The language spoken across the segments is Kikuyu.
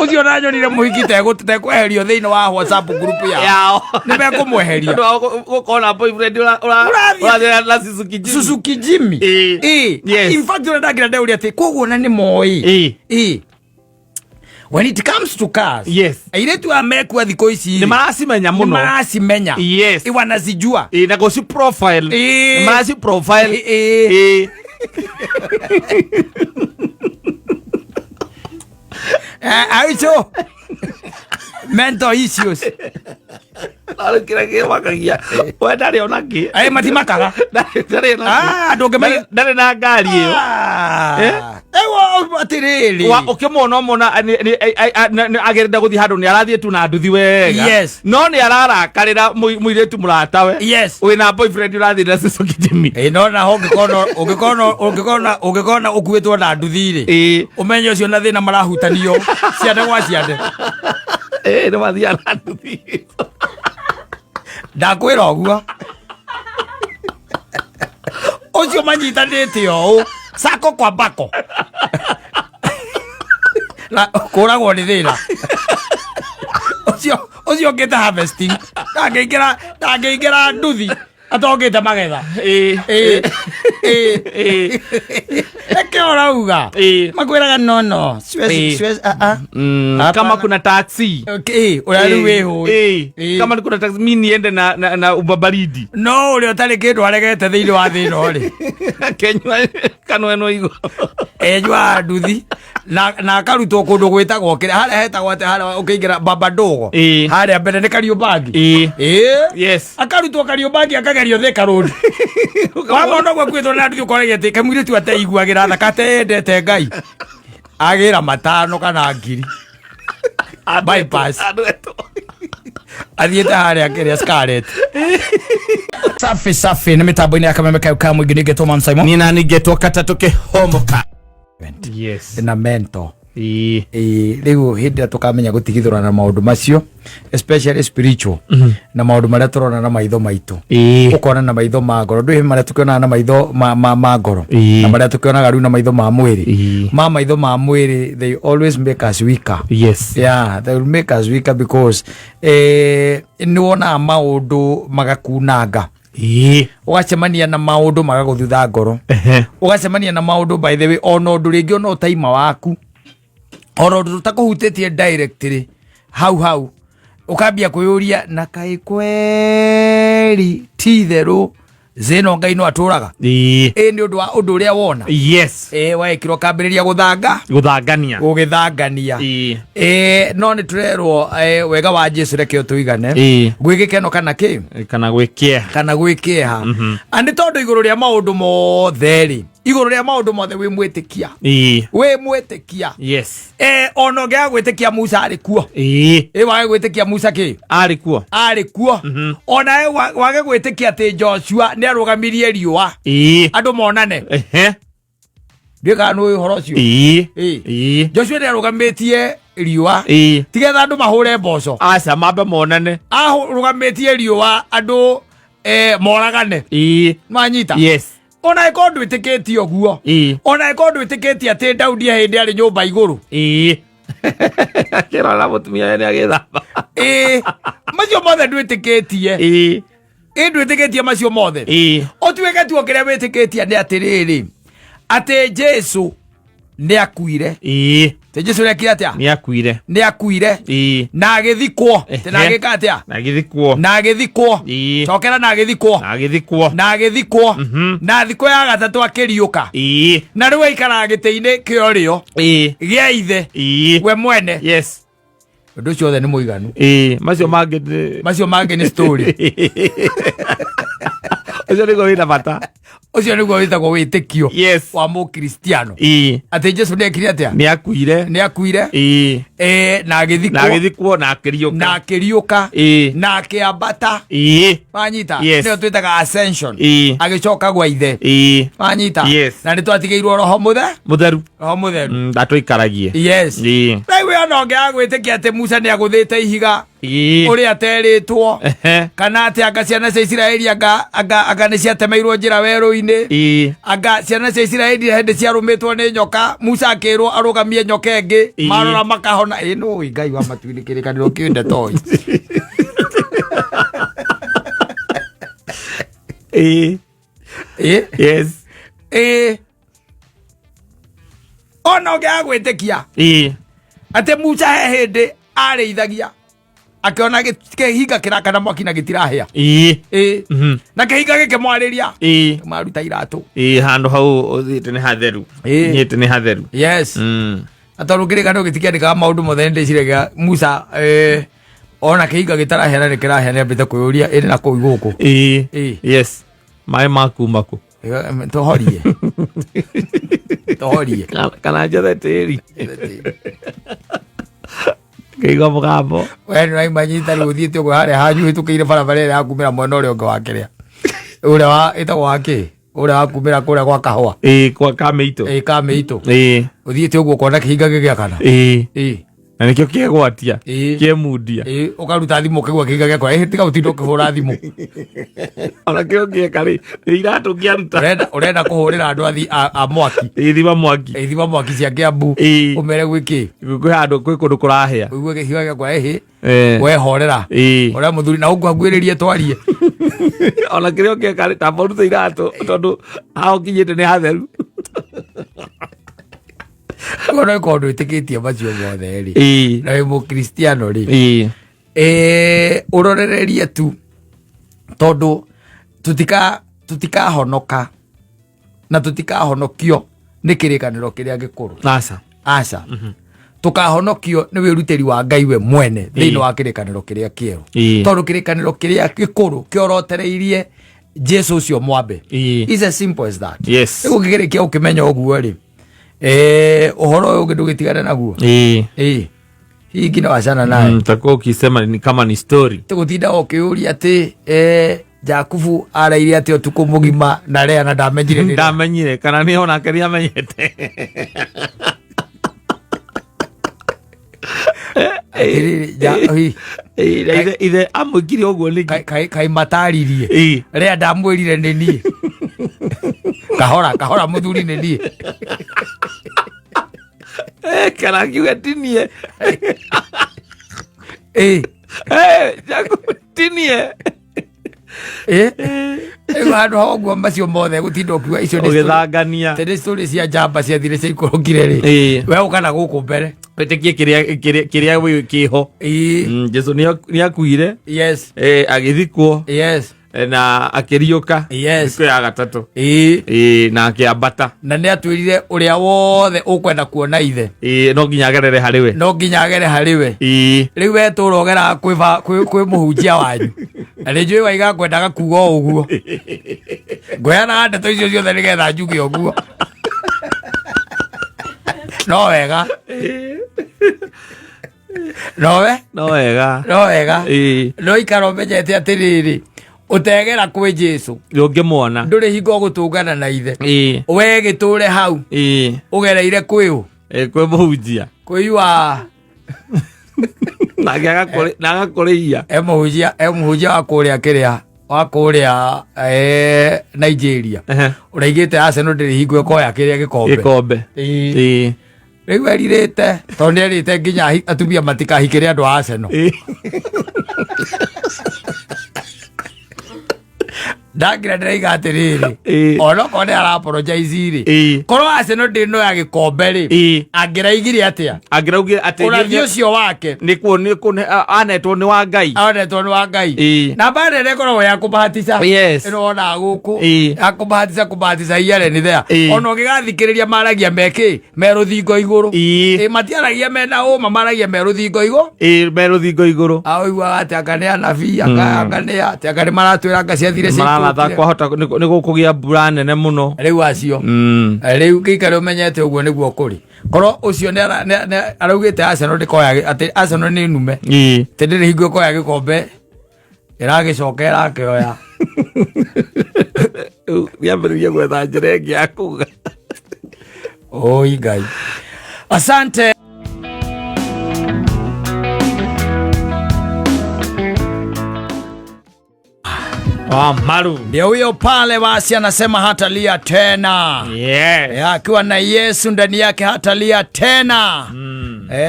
Ũcio nanyonire mũhiki tekweherio thĩinĩ wa WhatsApp group yao. Yao. Nĩ mekũmweheria. Tondũ wa gũkorwo na boyfriend Ũrathiĩ- ũrathiĩ na Suzuki Jimny. Suzuki Jimmy. Ĩĩ. Ĩĩ. Yes. In fact, ũrĩa ndakĩra ndeuria atĩ koguo na nĩ moĩ. Ĩĩ. Ĩĩ. When it comes to cars. Yes. Airĩtu a mekua thikũ ici. Nĩ maracimenya Nĩ mũno. maracimenya. Yes. Ĩ, wanazijua. Ĩĩ, na gũci profile. Ĩĩ. Nĩ maraci profile. Ĩĩ. Ĩĩ. Aico. Mental issues. Narĩ kĩrĩa kĩmakagia we ndarĩ ona kĩ. Ĩ, matimakaga. Ndarĩ na kĩ. Ah, ndũngĩmaiga- Ndarĩ na ngari ĩyo. Ah. Eh? Ewa, atĩrĩrĩ. Wa- ũkĩmuona ũmona agĩrĩnda gũthiĩ handũ nĩ arathiĩ tu na nduthi wega. Yes. No nĩ ararakarĩra mũirĩtu mũratawe. Yes. Wĩna boyfriend ũrathiĩ na Suzuki Jimny. Ĩ, no naho ũngĩkorwo ũngĩkorwo ũngĩkorwo ũngĩkorwo ũkuĩtwo na nduthi rĩ. Ĩĩ. Ũmenye ũcio na thĩna marahutanio ciande gwa ciande. Ĩĩ, nĩ mathiaga na nduthi. Ndakwĩra ũguo. Ũcio manyitanĩte ũũ sako kwa bako. Na kũragwo nĩ thĩna. Ũcio ũcio ũngĩte harvesting ndangĩingĩra ndangĩingĩra nduthi atongĩte magetha. Ĩĩ. Ĩĩ. Ĩĩ. Ĩĩ. Eke ũrauga. Ĩĩ. Makwĩraga no no. Siwezi Ĩĩ. siwezi ah ah. Hapana. Kama kuna taxi. Okay, ũrĩa rĩu wĩhũĩ. Ĩĩ. Ĩĩ. Kama kuna taxi mi niende na Uber baridi. No ũrĩa ũtarĩ kĩndũ aregete thĩinĩ wa thĩ ĩno rĩ. Kenyua kanweno igũrũ. Enyua nduthi na akarutwo kũndũ gwĩtagwo kĩrĩa harĩa hetagwo atĩ harĩa ũkĩingĩra baba ndogo. Ĩĩ. Harĩa mbere nĩ Kariũmbangi. Ĩĩ. Ĩĩ. Yes. Akarutwo Kariũmbangi akagerio Thika Road. Wamona ũguo akuĩtwo na nduthi ũkoragia atĩ kamũirĩtu ateiguagĩra tha kateyendete Ngai. Agĩra matano kana ngiri. Bypass. Andwetwo. Athiĩte harĩa kĩrĩa Scarlet. Safi safi nĩ mĩtambo-inĩ ya kameme kayo ka mũingĩ nĩngetwo Mam Simon. Nina ningetwo katatũ kĩhomoka. Yes. Na mentor. Ĩĩ. Ĩĩ, rĩu hĩndĩ ĩrĩa tũkamenya gũtigithũrana maũndũ macio especially spiritual na maũndũ marĩa tũrona na maitho maitũ. Ĩĩ. Ũkona na maitho ma ngoro ndwĩ marĩa tũkĩonaga na maitho ma ngoro Ĩĩ. na marĩa tũkĩonaga rĩu na maitho ma mwĩrĩ. Ĩĩ. Ma maitho ma mwĩrĩ they always make us weaker. Yes. Yeah, they will make us weaker because nĩ wonaga maũndũ magakunanga. Ĩĩ. Ũgacemania na maũndũ magagũthutha ngoro. Ehe. Ũgacemania na maũndũ by the way ona ũndũ rĩngĩ ona ũtaima waku ona ũndũ ũtakũhutĩtie directly hau hau ũkambia kwĩyũria na kaĩ kweri ti itherũ zĩno Ngai no atũraga. Ĩĩ. Ĩ nĩ ũndũ wa ũndũ ũrĩa wona. Yes. Ĩ wekirwo ũkambĩrĩria gũthanga Gũthangania. gũgĩthangania. Ĩĩ. Ĩ no nĩ tũrerwo wega wa Jesu reke ũtũigane. Ĩĩ. Gwĩ gĩkeno kana kĩ Kana gwĩ kĩeha. Kana gwĩ kĩeha. A nĩ tondũ igũrũ rĩa maũndũ mothe rĩ igũrũ rĩa maũndũ mothe wĩ mwĩtĩkia. Ĩĩ. Wĩ mwĩtĩkia. Yes. Ona ũngĩaga gwĩtĩkia Musa arĩ kuo. Ĩĩ. Ĩ wage gwĩtĩkia Musa kĩ? Arĩ kuo. Arĩ kuo. Ona wage gwĩtĩkia atĩ Joshua nĩ arũgamirie riũa. Ĩĩ. Andũ monane. Ehe. Ndiũĩ kana nĩ ũhoro ũcio. Ĩĩ. Ĩĩ. Ĩĩ. Joshua nĩ arũgamĩtie riũa. Ĩĩ. Tigetha andũ mahũre mboco. Aca mambe monane. Arũgamĩtie riũa andũ moragane. Ĩĩ. Manyita. Yes. Ona ĩkorwo ndwĩtĩkĩtie ũguo. Ĩĩ. Ona ĩkorwo ndwĩtĩkĩtie atĩ Daudi hĩndĩ arĩ nyũmba igũrũ. Ĩĩ. Akĩrora mũtumia we nĩ agĩthamba. Ĩĩ. Macio mothe ndwĩtĩkĩtie. Ĩĩ. Ĩ ndwĩtĩkĩtie macio mothe. Ĩĩ. Ũtuĩke tu o kĩrĩa wĩtĩkĩtie nĩ atĩrĩrĩ atĩ Jesu nĩ akuire. Ĩĩ. Atĩ Jesu nĩ akuire atĩa? Nĩ akuire. Nĩ akuire. Ĩĩ. Na agĩthikwo. Atĩ na Ehe. agĩka atĩa? Na agĩthikwo. Na agĩthikwo. Ĩĩ. Cokera na agĩthikwo. Na agĩthikwo. Na agĩthikwo. Na thikũ ya gatatũ akĩriũka. Ĩĩ. Na rĩu aikaraga gĩtĩ-inĩ kĩa ũrĩo Ĩĩ. gĩa ithe Ĩĩ. we mwene. Yes. Ũndũ ũcio wothe nĩ mũiganu. Ĩĩ. Macio mangĩ nĩ- Macio mangĩ nĩ story. Ũcio nĩguo wĩna bata. Ũcio nĩguo wĩtagwo wĩtĩkio Yes. wa mũkristiano. Ĩĩ. Atĩ Jesu nĩ ekire atĩa? Nĩ akuire. Nĩ akuire. Ĩĩ. Na agĩthikwo. Na agĩthikwo na akĩriũka. Na akĩriũka. Ĩĩ. Na akĩambata. Ĩĩ. Wanyita? Yes. Nĩyo twĩtaga ascension. Ĩĩ. Agĩcoka gwa ithe. Ĩĩ. Wanyita? Yes. Na nĩ twatigĩirwo roho mũthe? Mũtheru. Roho mũtheru. Ndatũikaragie. Yes. Ĩĩ. Rĩu we ona ũngĩaga gwĩtĩkia atĩ Musa nĩ agũthĩte ihiga Ĩĩ. ũrĩa aterĩtwo Ehe. kana atĩ anga ciana cia Isiraeli anga nĩ ciatemeirwo njĩra werũ-inĩ. werũ-inĩ. Anga ciana cia Isiraeli hĩndĩ ciarũmĩtwo nĩ nyoka, Musa akĩrwo arũgamie nyoka ĩngĩ, marora makahona. Ĩ nũĩ Ngai wa matu-inĩ kĩrĩkanĩro kĩu ndetoĩ. Ĩ Yes. Ĩ ona ũngĩaga gwĩtĩkia atĩ Musa he hĩndĩ arĩithagia akĩona kĩhinga kĩrakana mwaki na gĩtirahĩa. Ĩ na kĩhinga gĩkĩmwarĩria, maruta iratũ. Handũ hau ũthiĩte nĩ hatheru. Nyĩte nĩ hatheru. Yes. Na tondũ kĩrĩkanĩro gĩtikĩandĩkaga maũndũ mothe, nĩndĩciragia Musa ona kĩhinga gĩtarahĩa na nĩkĩrahĩa, nĩambĩte kwĩyũria ĩrĩ na kũu gũkũ. Yes, maĩ makuma kũ? Tũhorie, tũhorie. Kana njethe tĩri ngĩigua mũgambo. We nĩ waimanyita rĩu ũthiĩte ũguo harĩa hanyu hĩtũkĩire barabara ĩrĩa ya kumĩra mwena ũrĩa ũngĩ wa kĩrĩa ũrĩa wa ĩtagwo wa kĩ, ũrĩa wa kumĩra kũrĩa gwa kahũa. Kwa kamĩitũ. Ĩ kamĩitũ. Ũthiĩte ũguo ũkona kĩhinga gĩgĩakana. Na nĩkĩo kĩegwatia. Kĩemundia. Ĩ ũkaruta thimũ ũkaigua kĩhinga gĩakwa. Ĩ tiga ũtinda ũkĩhũra thimũ. Ona kĩo kĩeka rĩ, nĩ iratũ kĩaruta. Ũrenda kũhũrĩra andũ athi a mwaki. Ithima mwaki. Ithima mwaki cia Kĩambu. Ũmere gwĩkĩ. Kwĩ handũ, kwĩ kũndũ kũrahĩa. Ũigue kĩhinga gĩakwa ĩhĩ. Wehorera. Ũrĩa mũthuri na ũguo akuĩrĩrie twarie. Ona kĩrĩa ũkĩeka rĩ, tamba ũrute iratũ tondũ haha ũkinyĩte nĩ hatheru. Kono ĩkorwo ndwĩtĩkĩtie macio mothe rĩ, na wĩ mũkristiano rĩ, ũrorererie tu tondũ tutikahonoka na tutikahonokio nĩ kĩrĩkanĩro kĩrĩa gĩkũrũ. Aca. Aca, tukahonokio nĩ wĩrutĩri wa Ngai we mwene thĩinĩ wa kĩrĩkanĩro kĩrĩa kĩerũ, tondũ kĩrĩkanĩro kĩrĩa gĩkũrũ kĩorotereirie Jesu ũcio mwambe. It's as simple as that. Rĩu ũngĩkĩrĩkia ũkĩmenya ũguo rĩ, ũhoro ũyũ ũngĩ ndũgĩtigane naguo. Hii ingine wachana naye. Utakuwa ukisema ni kama ni story. Tũgũtinda ũkĩũria atĩ Jakubu araire atĩ ũtukũ mũgima na Lea na ndamenyire nĩ Lea. Ndamenyire kana nĩ onake nĩ amenyete. Atĩrĩrĩ, Na ithe amwĩkire ũguo nĩkĩ? Kaĩ mataririe. Lea ndamwĩrire nĩ niĩ, kahora kahora mũthuri nĩ niĩ. Kana akiuga tinie. Jakubu tinie. Rĩu handũ ha ũguo macio mothe gũtinda ũkiuga icio nĩ Ũgĩthangania. Atĩ nĩ story cia njamba ciathire ciaikũrũkire rĩ, we ũka na gũkũ mbere. Wĩtĩkie kĩrĩa kĩho. Jesu nĩ akuire. Agĩthikwo. Na akĩriũka. Thikũ ya gatatũ. Na akĩambata. Na nĩ atwĩrire ũrĩa wothe ũkwenda kuona ithe No nginya agerere harĩ we. No nginya agere harĩ we. Rĩu we tũra ũgeraga kwĩ mũhunjia wanyu na nĩ njũĩ waiga kwendaga kuga o ũguo, ngũheanaga ndeto icio ciothe nĩgetha njuge ũguo, no wega nowe. No wega. No wega. No ikara ũmenyete atĩrĩrĩ, ũtegera kwĩ Jesu Ndũngĩmuona. Ndũrĩ hingo ũgũtũngana na ithe. We gĩtũre hau ũgereire kwĩ ũ? Kwĩ mũhunjia. Kwĩ yua. Nake na agakũrĩhia. E mũhunjia wa kũrĩa kĩrĩa wa kũrĩa Nigeria ũraigĩte Arsenal ndĩrĩ hingo ĩkoya kĩrĩa gĩkombe. Gĩkombe. Rĩu erirĩte tondũ nĩ erĩte nginya atumia matikahikĩre andũ a Arsenal. Ndagira ndĩraiga atĩrĩrĩ, onokorwo nĩ arapologize rĩ, korwo Arsenal ndĩnoya gĩkombe rĩ, angĩraigire atĩa? Angĩraugire atĩ Ũrathi ũcio wake nĩkuo nĩ anetwo nĩ wa Ngai. Onetwo nĩ wa Ngai. Namba nene ĩkoragwo ya kũbahatica. Ĩno wonaga gũkũ ya kũbahatica, kũbahatica here nĩ there. Ona ũngĩgathikĩrĩria maragia mekĩ me rũthingo igũrũ. Matiaragia mena ũma, maragia me rũthingo igũrũ. Me rũthingo igũrũ. Aũiguaga atĩ anga nĩ anabii, anga nĩ atĩ anga nĩ maratwĩra anga ciathire maratha ciikũrũkire. Kwahota nĩ gũkũgĩa mbura nene mũno. Rĩu acio rĩu gĩikare ũmenyete ũguo nĩguo kũrĩ, korwo ũcio nĩ araugĩte Arsenal ndĩkoya, atĩ Arsenal nĩ nume, atĩ ndĩrĩ hingo ĩkoya gĩkombe, ĩragĩcoka ĩrakĩoya. Rĩu nĩambĩrĩria gwetha njĩra ĩngĩ ya kuga. Oi Ngai, asante. Wa maru. Ndio huyo pale basi anasema hatalia tena. Yes. Akiwa na Yesu ndani yake hatalia tena.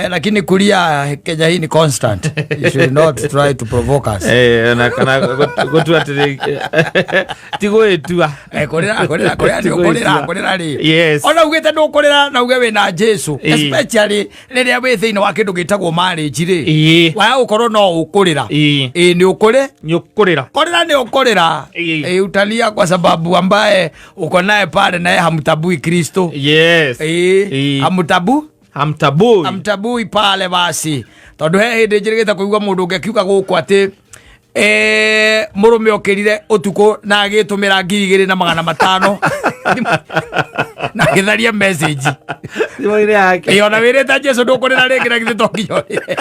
Lakini kulia Kenya hii ni constant. You should not try to provoke us. Na kana gũtua atĩrĩ ti gwĩtua. Kũrĩra kũrĩra kũrĩra nĩ ũkũrĩra kũrĩra rĩ. Yes. Ona ugĩte ndũkũrĩra na uge wĩna Jesu. Especially rĩrĩa wĩ thĩinĩ wa kĩndũ gĩtagwo marriage rĩ. Waya gũkorwo no ũkũrĩra. Ĩĩ nĩ ũkũrĩ. Nĩ ũkũrĩra. Kũrĩra nĩ ũkũrĩra. Utalia kwa sababu ambaye uko naye pale naye hamtabui Kristo. Yes. Hamtabu Hamtabui. Hamtabui pale basi tondu he hindi njirigite kuigua mundu ungi akiuga guku ati murume okirire utuku na agitumira 2500 na agitharia message thimũ-inĩ yake. Ona wirite Jesu ndukurira ringi na githĩ to nginya ũrĩre.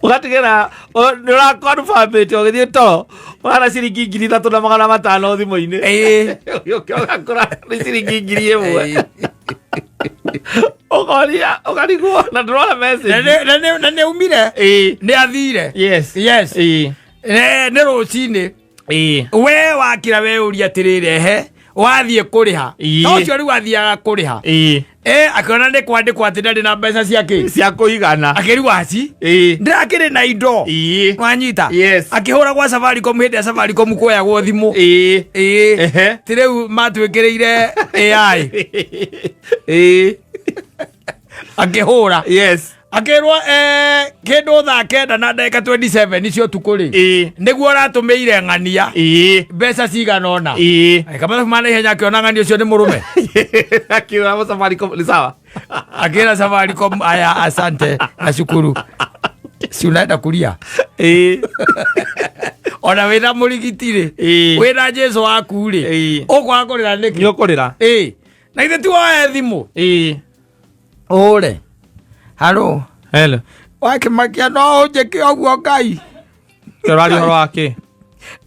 Ũgatigĩra nĩ ũrakonfamĩte ũgĩthiĩ toro ũrana ciringi 3500 thimũ-inĩ. Ũgĩũka ũgakora nĩ ciringi 1000. Ũkoria ũkarigwo na ndũrona message. Na nĩ umire. Nĩ athire. Yes. Yes. Nĩ rũcinĩ. We wakira we ũria atĩrĩrĩ ehe wathiĩ kũrĩha. Ta ũcio rĩu athiaga kũrĩha. Akĩona nĩ kwandĩkwo atĩ ndarĩ na mbeca cia kĩ? Cia kũigana. Akĩrigwo aci. Ndĩrakĩrĩ na indo. Wanyita. Yes. Akĩhũra gwa Safaricom hĩndĩ ya Safaricom kuoyagwo thimũ. Ti rĩu matwĩkĩrĩire AI. Akĩhũra. Yes. Akĩrwo kĩndũ thaa 9 na ndagĩka 27 cia ũtukũ rĩ. Nĩguo ũratũmĩire ng'ania. Mbeca cigana ũna. Eka mathabu ma naihenya akĩona ng'ania ũcio nĩ mũrũme. Akiura Safaricom ni sawa. Akĩra Safaricom aya asante nashukuru. Si unaenda kulia. Ona wĩna mũrigiti rĩ. Wĩna Jesu waku rĩ. Ũkwaga kũrĩra nĩkĩ? Nĩ ũkũrĩra. Na githĩ ti woe thimũ? Ũhũre. Haro. Hello. Wakĩmakia no ũnjĩke ũguo Ngai. Ũraria ũhoro wa kĩ?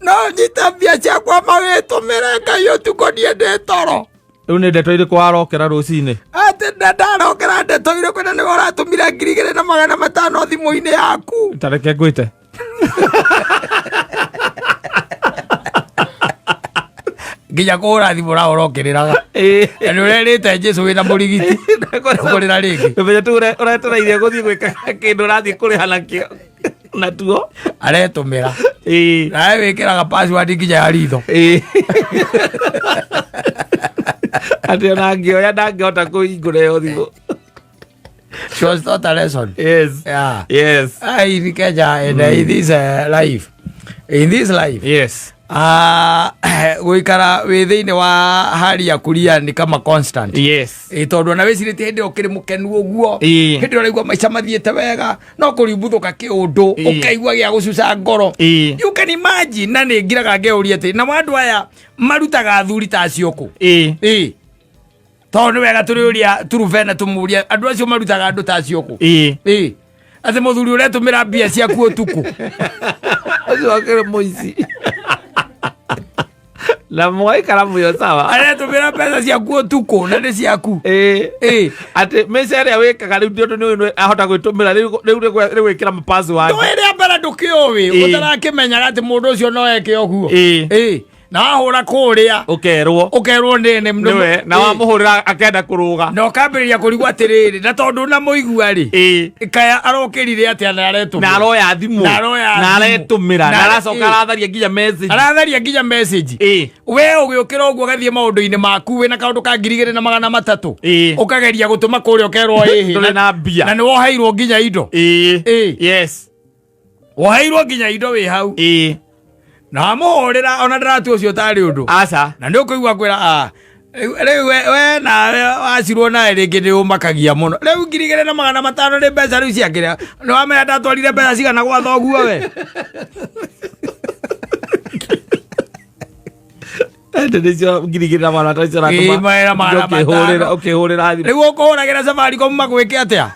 No nyite mbia ciakwa mawĩtũmĩre Ngai ũtukũ niĩ ndĩ toro. Rĩu nĩ ndeto irĩkũ warokera rũcinĩ? Atĩ ndarokera ndeto irĩkũ na nĩwe ũratũmire 2500 thimũ-inĩ yaku. Ta reke ngwĩte. Nginya kũhũra thimũ ũrahũra ũkĩrĩraga. Na nĩ ũrerĩte Jesu wĩna mũrigiti. Ndũkũrĩra rĩngĩ. Ndũmenye tu ũretereire gũthiĩ gwĩka kĩndũ ũrathiĩ kũrĩha nakĩo. Natuo. Aretũmĩra. Nawe wĩkĩraga password nginya ya ritho. Atĩ ona angĩoya ndangĩhota kũhingũra ĩyo thimũ. She was taught a lesson. Yes. Yeah. Yes. In Kenya and in this life. In this life. Yes. Gũikara wĩ thĩinĩ wa hali ya kulia ni kama constant. Yes. Tondũ ona wĩcirĩtie hĩndĩ ĩyo ũkĩrĩ mũkenu ũguo. Hĩndĩ ĩyo ũraigua maica mathiĩte wega, no kũrimbuthũka kĩũndũ, ũkaigua gĩa gũcuca ngoro. You can imagine, na nĩ ngiraga ngeũria atĩ, na andũ aya marutaga athuri ta acio kũ? Tondũ nĩ wega tũrĩũria Turuvena tũmũrie, andũ acio marutaga andũ ta acio kũ? Atĩ mũthuri ũretũmĩra mbia ciaku ũtukũ. Ũcio akĩrĩ mũici. Na mwaikara mũyo sawa. Aretũmĩra mbeca ciaku ũtukũ na nĩ ciaku. Atĩ mĩca ĩrĩa wĩkaga rĩu tondũ nĩ ũĩ ahota gwĩtũmĩra rĩu rĩu gwĩkĩra ma-password. Ndũĩ rĩa mbere ndũkĩũĩ, ũtarakĩmenyaga atĩ mũndũ ũcio no eke ũguo. Na wahũra kũrĩa. Ũkerwo. Ũkerwo nĩ nĩ Nĩwe, na wamũhũrĩra akenda kũrũga. Na ũkambĩrĩria kũrigwo atĩrĩrĩ, na tondũ na mũigua rĩ. Kaya arokĩrire atĩa na aretũmĩra. Na aroya thimũ. Na aroya Na thimũ. aretũmĩra. Na Na aracoka aratharia nginya message. Aratharia nginya message. We ũgĩũkĩra ũguo ũgathiĩ maũndũ-inĩ maku wĩna kaũndũ ka 2300. Ũkageria gũtũma kũrĩa ũkerwo ĩhĩ. Ndũrĩ na mbia. Na nĩ woheirwo nginya indo. Yes. Woheirwo nginya indo wĩ hau. Na wamũhũrĩra ona ndĩratua ũcio ũtarĩ ũndũ. Aca. Na nĩ ũkũigua kwĩra, rĩu we nawe wacirwo nawe rĩngĩ nĩ ũmakagia mũno. Rĩu 2500 nĩ mbeca rĩu ciakĩrĩa. Nĩ wamenya ndatwarire mbeca cigana gwa thoguo we? Ende nĩcio 2500 icio ũratũma. Ĩ, mawĩra magana matano. Ũkĩhũrĩra thimũ. Rĩu ũkũhũragĩra Safaricom magwĩke atĩa?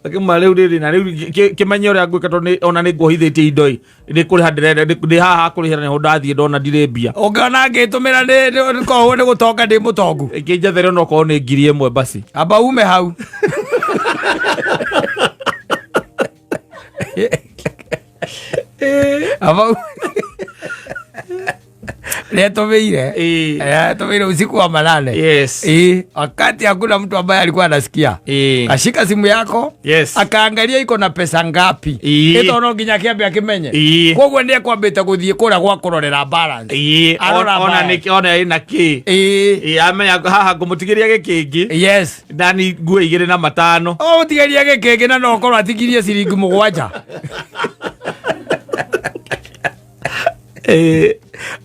Akĩmwĩra rĩu rĩrĩ na rĩu kĩmenye ũrĩa ngwĩka tondũ ona nĩ nguohithĩtie indo ĩ. Nĩ kũrĩha ndĩrenda, ndĩ haha kũrĩhĩra nĩho ndathiĩ ndona ndirĩ mbia. Ũngĩona ngĩtũmĩra nĩ gũtonga ndĩ mũtongu. Ĩkĩnjethere ona okorwo nĩ 1000 basi. Amba ume hau. Amba Nĩatũmĩire. Ĩĩ. Atũmĩire usiku wa manane. Yes. Ĩĩ, wakati hakuna mtu ambaye alikuwa anasikia. Ĩĩ. Ashika simu yako. Yes. Akaangalia iko na pesa ngapi. Ĩĩ. Ĩto no nginya kĩambe akĩmenye. Ĩĩ. Koguo nĩ ekwambĩte gũthiĩ kũrĩa gwa kũrorera balance. Ĩĩ, Arora ona balance. nĩkĩ ona ĩna kĩ. Ĩĩ. Ĩĩ, amenya haha ngũmũtigĩria gĩkĩngĩ. Yes. Ndani nguo igĩrĩ na matano. Ũmũtigĩria gĩkĩngĩ na no ũkorwo atigirie ciringi 7. Ĩĩ.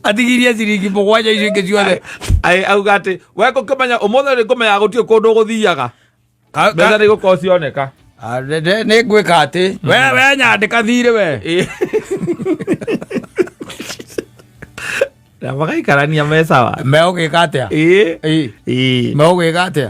Atigirie ciringi 7 icio ingĩ ciothe. Ai auga atĩ we ngũkĩmenya ũmũthĩ nĩ ngũmenya gũtirĩ kũndũ ũgũthiaga. Mbeca nĩ igũkorwo cioneka. Nĩ ngwĩka atĩ we nyandĩka thirĩ we. Ĩĩ. Na magaikarania me sawa. Megũgĩka atĩa? Ĩĩ. Ĩĩ. Ĩĩ. Megũgĩka atĩa?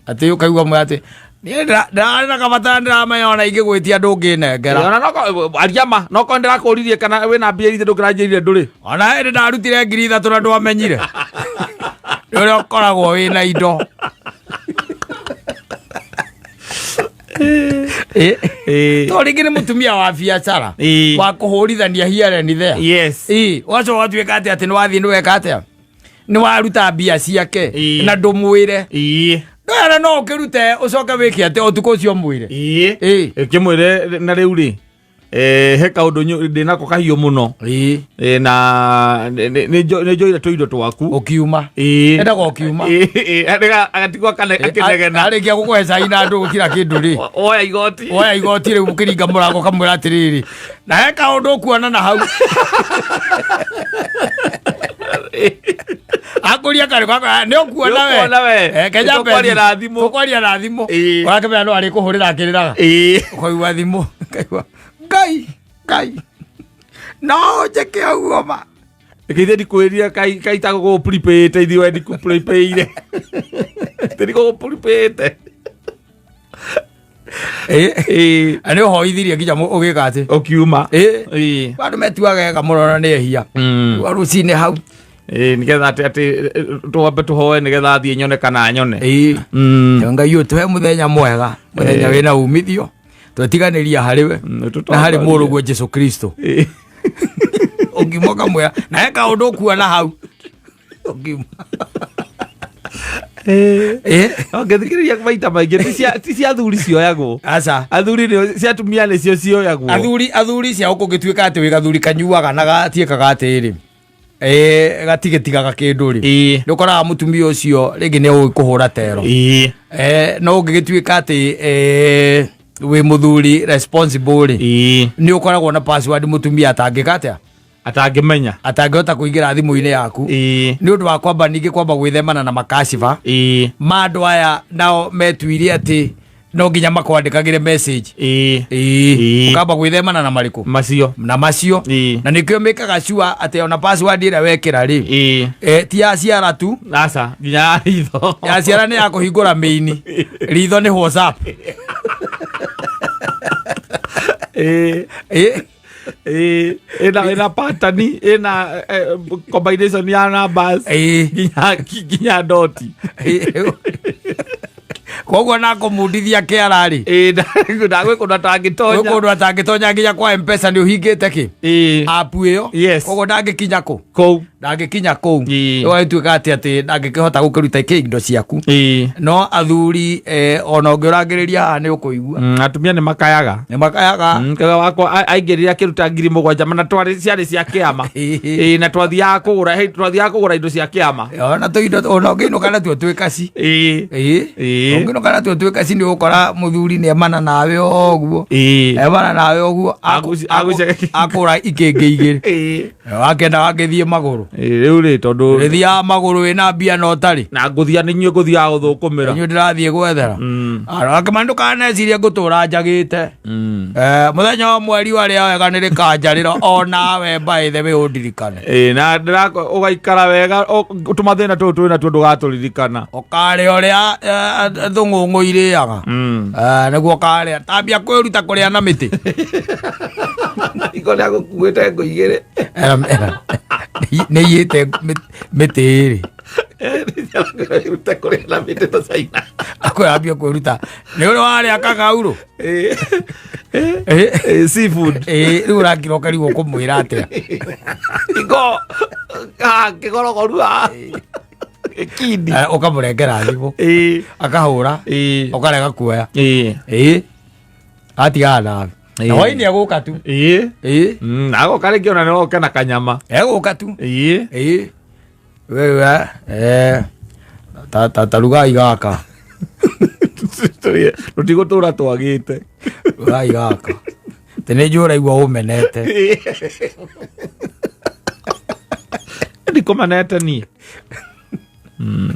Atĩ ũkaigua mwe atĩ niĩ ndĩrarĩ na kabata ndĩramenya ona ingĩgwĩtia ndũngĩnengera. Ona noko aria ma noko ndĩrakũririe kana wĩna mbia iria ndũngĩranjĩrire ndũrĩ. Ona hĩndĩ ndarutire 3,000 na ndwamenyire. Nĩ ũrĩa ũkoragwo wĩna indo. Ĩĩ. Ĩĩ. To rĩngĩ nĩ mũtumia wa biacara Ĩĩ. wa kũhũrithania here and there. Yes. Ĩĩ, ũgacoka ũgatuĩka atĩ atĩ nĩ wathiĩ nĩ weka atĩa? Nĩ waruta mbia ciake Ĩĩ. na ndũmwĩre. Ĩĩ. Ndwera no ũkĩrute ũcoke wĩke atĩa ũtukũ ũcio ũmwĩre. Ĩĩ. Ĩĩ. Ĩkĩmwĩre na rĩu rĩ he kaũndũ ndĩnako kahiũ mũno. Ĩĩ. Na nĩ njoire tũindo twaku. Ũkiuma. Ĩĩ. Endaga ũkiuma. Ĩĩ, ĩĩ, agatigwo akĩnegena. Arĩkia gũkũhe cai na ndũgũ kira kĩndũ rĩ. Oya igoti. Woya igoti rĩu ũkĩringa mũrango ũkamwĩra atĩrĩrĩ. Na he kaũndũ ũkuona na hau. Akũria karĩ gaka nĩ ũkuona we. Nĩ ũkuona we. Kenya Tũkwaria na thimũ. Tũkwaria na thimũ. Ĩĩ. Ũrakĩmenya no arĩkũhũrĩra akĩrĩraga. Ĩĩ. Ũkaigua thimũ. Ũkaigua Ngai Ngai. No njĩke ũguo ma. Githĩ ndikwĩrire kaitagwo gũgũ-prepaid ithuĩ we ndikũ-prepaid-ire. Ndikũgũ-prepaid-ite. Ĩĩ. Ĩĩ. Na nĩ ũhoithirie nginya ũgĩka atĩ. Ũkiuma. Ĩĩ. Ĩĩ. Andũ metuaga wega mũno na nĩ ehia. Rũcinĩ hau. Ĩĩ, nĩgetha atĩ atĩ twambe tũhoe nĩgetha athiĩ nyone kana nyone. Ĩĩ. Ngai ũtũhe mũthenya mwega, mũthenya wĩna umithio. Twetiganĩria harĩ we na harĩ mũrũguo Jesu Kristo. Ĩĩ. Ũngiuma ũkamwĩra na he kaũndũ ũkuona hau. Ũngiuma. Ĩĩ. No ngĩthikĩrĩria maita maingĩ ti cia athuri cioyagwo. Aca. Athuri nĩo cia atumia nĩcio cioyagwo. Athuri cia ũkũngĩtuĩka atĩ wĩ gathuri kanyuaga na gatiĩkaga atĩrĩ. Gatigĩtigaga kĩndũ rĩ. Ĩĩ. Nĩ ũkoraga mũtumia ũcio rĩngĩ nĩ ũĩ kũhũra tero. Ĩĩ. No ũngĩgĩtuĩka atĩ wĩ mũthuri responsible rĩ. Ĩĩ. Nĩ ũkoragwo na password mũtumia atangĩka atĩa? Atangĩmenya. Atangĩhota kũingĩra thimũ-inĩ yaku. Ĩĩ. Nĩ ũndũ wa kwamba ningĩ kwamba gwĩthemana na makashiba. Ĩĩ. Ma andũ aya nao metuire atĩ no nginya makwandĩkagĩre message. Ĩĩ. Ĩĩ. Ĩĩ. Ũkamba gwĩthemana na marĩkũ? Macio. Na macio. Ĩĩ. Na nĩkĩo mĩkaga sure atĩ ona password ĩrĩa wekĩra rĩ. Ĩĩ. Ti ya ciara tu. Aca, nginya ya ritho. Ya ciara nĩ ya kũhingũra mĩini. Ritho nĩ WhatsApp. Ĩĩ. Ĩĩ. Ĩĩ. Ĩna pattern, ĩna combination ya numbers. Ĩĩ. Nginya doti. Ĩĩ. Koguo na kũmundithia kĩara rĩ. Ĩĩ, ndagwĩ kũndũ atangĩtonya. Gwĩ kũndũ atangĩtonya nginya kwa M-Pesa nĩ ũhingĩte kĩ? Ĩĩ. App ĩyo. Yes. Koguo ndangĩkinya kũ? Kũu. Ndangĩkinya kũu. Ĩĩ. Ũgagĩtuĩka atĩ atĩ ndangĩkĩhota gũkĩruta kĩ indo ciaku. Ĩĩ. No athuri ona ũngĩũrangĩrĩria haha nĩ ũkũigua. Atumia nĩ makayaga. Nĩ makayaga. Kaga wakwa aingĩrire akĩruta 7,000 mana twarĩ ciarĩ cia kĩama. Ĩĩ. Ĩĩ, na twathiaga kũgũra, hey, twathiaga kũgũra indo cia kĩama. Ona tũindo ona ũngĩinũka natuo twĩ kaci. Ĩĩ. Ĩĩ. Ĩĩ. Ũngĩinũka natuo twĩ kaci nĩ ũgũkora mũthuri nĩ emana nawe ũguo. Ĩĩ. Emana nawe ũguo. Akũra ikĩngĩ igĩrĩ. Ĩĩ. Wakenda wakĩthiĩ magũrũ. Ĩĩ, rĩu rĩ tondũ Rĩthiaga magũrũ wĩna mbia na ũtarĩ. na ngũthia nĩ inyuĩ ngũthiaga gũthũkũmĩra. Inyuĩ ndĩrathiĩ gwethera. Akĩma ndũkanecirie ngũtũra njagĩte. Mũthenya wa mweri wa rĩa wega nĩ rĩkanjarĩra onawe by the way ũndirikane. Ĩĩ, na ũgaikara wega tũmathĩna tũtũ twĩ natuo ndũgatũririkana. Ũkarĩa ũrĩa thũng'ũng'ũ irĩaga. Nĩguo ũkarĩa. Tambia kwĩruta kũrĩa na mĩtĩ. Iko rĩa gũkuĩte ngũ igĩrĩ. Nĩ iyĩte mĩtĩ ĩrĩ. Rute kũrĩa na mĩtĩ ta China. Akwambia kwĩruta nĩ ũrĩ warĩa kagaurũ. Seafood. Rĩu ũrakira ũkarigwo kũmwĩra atĩa. Iko kĩgorogoru haha. Kindi. Ũkamũrengera thimũ. Akahũra. Ũkarega kuoya. Atigana nawe. Na hwainĩ egũka tu. Na agoka rĩngĩ ona no oke na kanyama. Egũka tu. Wewe ta ta ta rugai gaka. Tũtigũtũra twagĩte. Rugai gaka. Tĩ nĩ njũĩ ũraigua ũmenete. Ndikũmenete niĩ.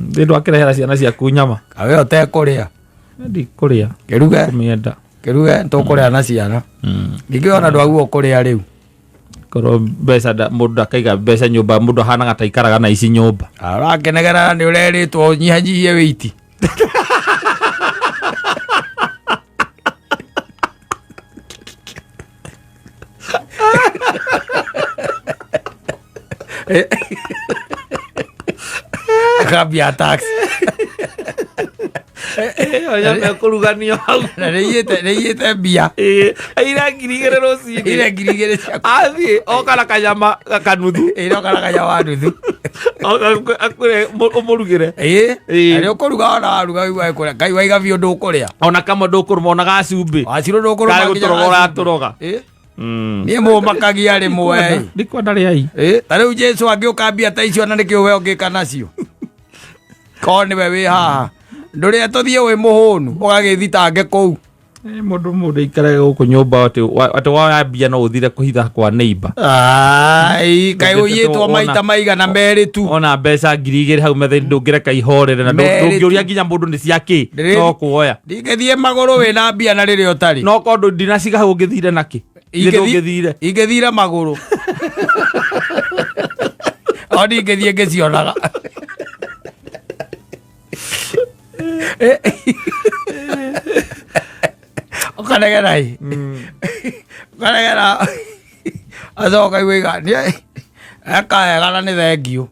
Ndĩ ndwakĩrehera ciana ciaku nyama. Kawe ũtekũrĩa. Ndikũrĩa. Kĩruge. Kũmĩenda. Kĩruge tũkũrĩa na ciana. Ningĩ ona ndwaguo kũrĩa rĩu. Korwo mbeca mũndũ ndakaiga mbeca nyũmba, mũndũ ahanaga ta aikaraga na ici nyũmba. Ũrakenegera nĩ ũrerĩtwo ũnyihanyihie wĩiti. Akambia tax. Kũruganio hau. Na nĩiyĩte mbia. Aira 2,000 rũcinĩ. Ire 2,000 ciaku. Athiĩ oka na kanyama kanuthu. Ĩroka na kanyama nuthu. Akwĩre ũmũrugĩre. Ĩĩ. Na nĩ ũkũruga ona waruga wĩigua kũrĩa. Ngai waiga biũ ndũkũrĩa. Ona kamwe ndũkũrũma ona gacumbĩ. Wacirwo ndũkũrũma Karĩ nginya gũtũroga gacumbĩ. ũratũroga. Niĩ mũmakagia rĩmwe. Ndikwenda rĩai. Ta rĩu Jesu angĩũka mbia ta icio na nĩkĩo we ũngĩka nacio. Korwo nĩwe wĩ haha. Ndũrĩa tũthiĩ wĩ mũhũnu ũgagĩthitange kũu. Mũndũ aikarage gũkũ nyũmba atĩ woya mbia no ũthire kũhitha kwa neighbor. Ai, kaĩ ũiyĩtwo maita maigana merĩ tu. Ona mbeca 2,000 hau metha-inĩ ndũngĩreka ihorere na ndũngĩũria nginya mũndũ nĩ cia kĩ, no kuoya. Ndingĩthiĩ magũrũ wĩna mbia na rĩrĩa ũtarĩ. No korwo ndinaciga hau ũngĩthire nakĩ? Ndũngĩthire. Ingĩthire magũrũ. O ndingĩthiĩ ngĩcionaga. Ũkanegera ĩ. Ũkanegera. Acoka igũiga eka wega na nĩ thengiũ.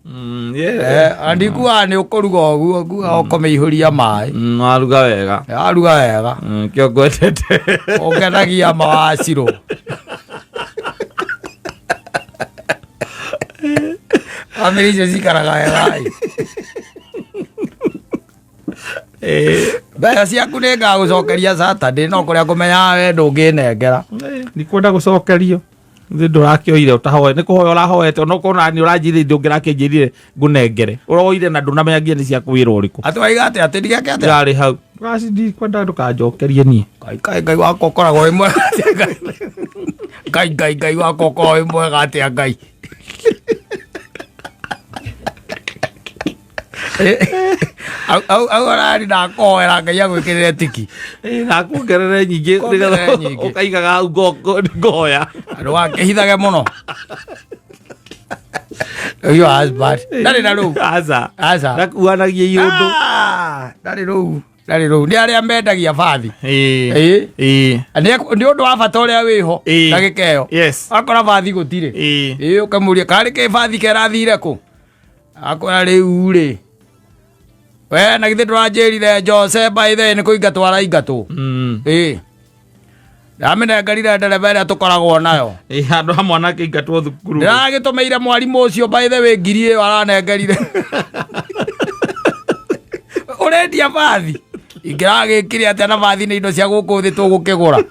Andikuaga nĩ ũkũruga ũguo, nguaga ũkũmĩihũria maĩ. Waruga wega. Waruga wega. Kĩo ngwendete. Ũngenagia mawacirũ. Bamĩrĩ icio cikaraga wega ĩ. Mbeca ciaku nĩ ngagũcokeria Saturday no kũrĩa kũmenyaga we ndũngĩnengera. Ndikwenda gũcokerio. Nĩ ndũrakĩoire ũtahoe, nĩ kũhoya ũrahoete, ona okorwo nani ũranjĩrire ndũngĩrakĩnjĩrire ngũnengere. Ũroire na ndũnamenya nginya nĩ cia wĩra ũrĩkũ. Atĩ waiga atĩa? Atĩ ndigeke atĩa? Ndarĩ hau. Ngaci ndikwenda ndũkanjokerie niĩ. Ngai, Ngai, Ngai wakwa ũkoragwo wĩ mwega atĩa Ngai. Ngai, Ngai, Ngai wakwa ũkoragwo wĩ mwega atĩa Ngai. Au arari ndakoera Ngai agwĩkĩrĩre tiki. Na kuongerere nyingĩ, Kuongerere nĩgetha nyingĩ. ũkaigaga hau ngoya. Ndũgakĩhithage mũno. Ũyũ husband. Ndarĩ na rũu. Aca. Aca. Ndakuanagia iũndũ. Ndarĩ rũu. Ndarĩ rũu. Nĩ arĩa mendagia bathi. Nĩ ũndũ wa bata ũrĩa wĩho ndagĩka ĩyo. Akora bathi gũtirĩ. Ũkamũria karĩ kĩ bathi kerathire kũ? Akora rĩu rĩ. We na githĩ ndũranjĩrire Jose by the way nĩ kũingatwo araingatwo. Ndamĩnengerire ndereba ĩrĩa tũkoragwo nayo. Handũ ha mwana akĩingatwo thukuru. Ndĩragĩtũmĩire mwarimũ ũcio by the way ngiri ĩyo aranengerire. Ũrendia bathi? Ingĩragĩkire atĩa na bathi nĩ indo cia gũkũ thĩ tũgũkĩgũra.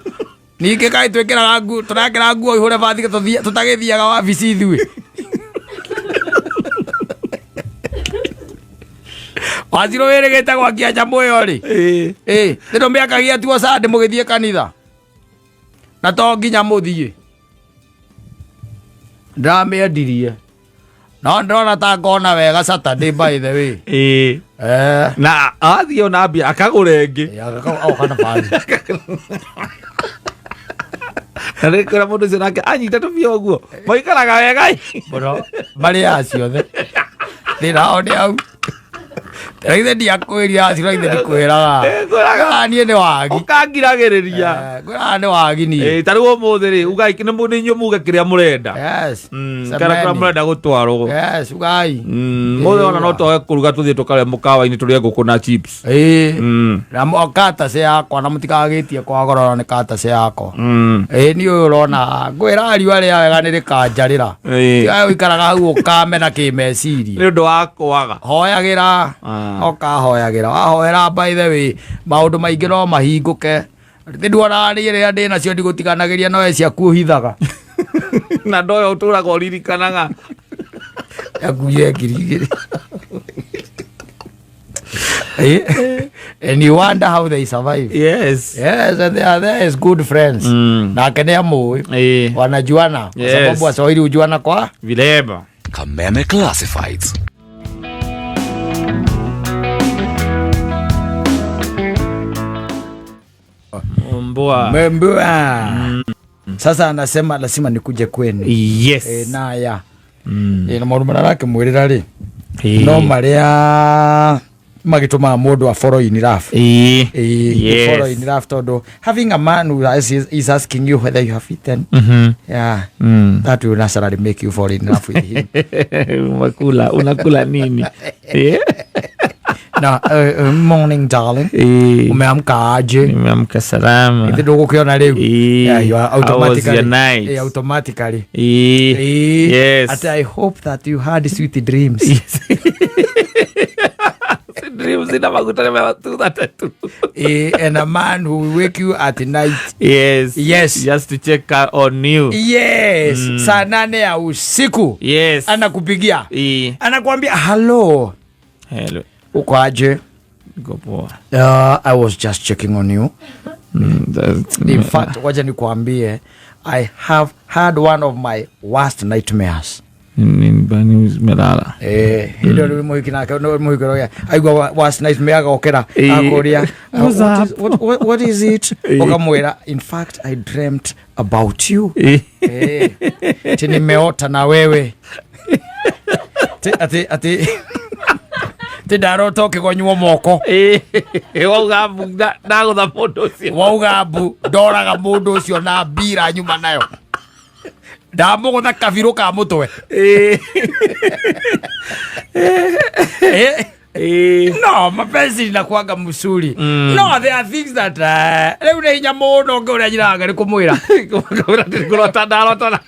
Ningĩ kaĩ twĩkĩraga nguo, tũrekĩra nguo ihũre bathi tũtagĩthiaga wabici ithuĩ. Wacirũ wĩrĩgĩte gwakia nyamũ ĩyo rĩ. Nĩ ndũmĩakagia tuo Sunday mũgĩthiĩ kanitha. Na to nginya mũthiĩ. Ndĩramĩendirie. No ndĩrona ta ngona wega Saturday by the way. Na athiĩ ona mbia akagũra ĩngĩ. Oka na bathi. Na rĩ kwĩra mũndũ ũcio nake anyita tũbia ũguo. Maikaraga wega. Mũno. Marĩaga ciothe. Thĩna wao nĩ hau. Githĩ ndiakwĩria acira, githĩ ndikwĩraga? Ngwĩraga. Ah, niĩ nĩ wagi. Ũkangiragĩrĩria. Ngwĩraga nĩ wagi niĩ. Ta rĩu ũmũthĩ rĩ, ugai nĩ inyuĩ muge kĩrĩa mũrenda. Yes. Kana kũrĩa Semeni. mũrenda gũtwarwo. Yes, ugai. Mũthĩ ona no twage kũruga, tũthiĩ tũkarĩa mũkawa-inĩ, tũrĩe ngũkũ na chips. Ĩĩ. Na katase yakwa, na mũtikagĩtie kwagorora nĩ katase yakwa. Ĩĩ, niĩ ũyũ ũrona ngwĩra riũa rĩa wega nĩ rĩkanjarĩra. Tiga ũikaraga hau ũkamena kĩmeciria. Nĩ ũndũ wa kwaga. Hoyagĩra. Ũkahoyagĩra, wahoera, by the way, maũndũ maingĩ no mahingũke. Nĩ nduonaga niĩ rĩrĩa ndĩ nacio ndigũtiganagĩria, nowe ciaku ũhithaga. Na ndoyo ũtũraga ũririkanaga. Yakuire 2000. And you wonder how they survive. Yes. Yes, and they are there as good friends. Nake nĩ amũĩ. Wanajuana kwa sababu Waswahili hujuana kwa Vilema. Kameme Classifieds. Mbwa. Mbwa. Sasa anasema lazima nikuje kwenu. Yes. Naya. Na maũndũ marĩa arakĩmwĩrĩra rĩ, no marĩa magĩtũmaga mũndũ a fall in love. Fall in love, tondũ having a man who is asking you whether you have eaten, yeah, that will naturally make you fall in love with him. Unakula, unakula nini? Yeah. Na morning darling, umeamka aje? Nimeamka salama. Ithe ndũgũkĩona rĩu. Yeah, you are How was your automatically night? Automatically. Yes. Ati I hope that you had sweet dreams. Yes. Dreams ina maguta nĩ tatu. And a man who will wake you at night. Yes. Yes. Just to check on you. Yes. Saa 8 ya usiku. Anakupigia. Anakuambia, "Hello." Hello. "Uko aje?" Niko poa. "I was just checking on you. In fact, wacha nikuambie, I have had one of my worst nightmares." Nini bani umelala? Hĩndĩ ĩyo rĩu mũhiki nake no mũhiki ũrĩa aigua worst nightmare agokĩra, akũria, "What's "What is, up?" what is it?" Ũkamwĩra, "In fact, I dreamt about you." Ati nimeota na wewe. Ati ndarota ũkĩgonywo moko. Wauga mbu ndagũtha mũndũ ũcio. Wauga mbu ndoraga mũndũ ũcio na mbira nyuma nayo ndamũgũtha kabirũ ka mũtwe. No mapenzi inakuanga mzuri. No there are things that rĩu nĩ hinya mũno ngĩ ũrĩa njiraga nĩ kũmwĩra. Kũmwĩra ndĩkũrota ndarota.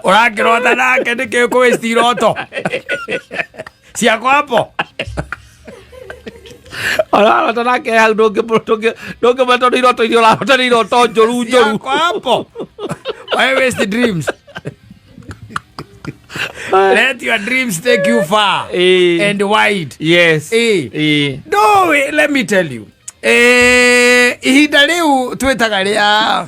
Ũrakĩrota nake nĩkĩ kũwaste iroto ciakwa hapo? Ũrarota nake hau ndũngĩmwĩra tondũ iroto iria ũrarota nĩ iroto njũru njũru. Ciakwa hapo, why waste dreams? Let your dreams take you far and wide. No, let me tell you, ihinda rĩu twĩtaga rĩa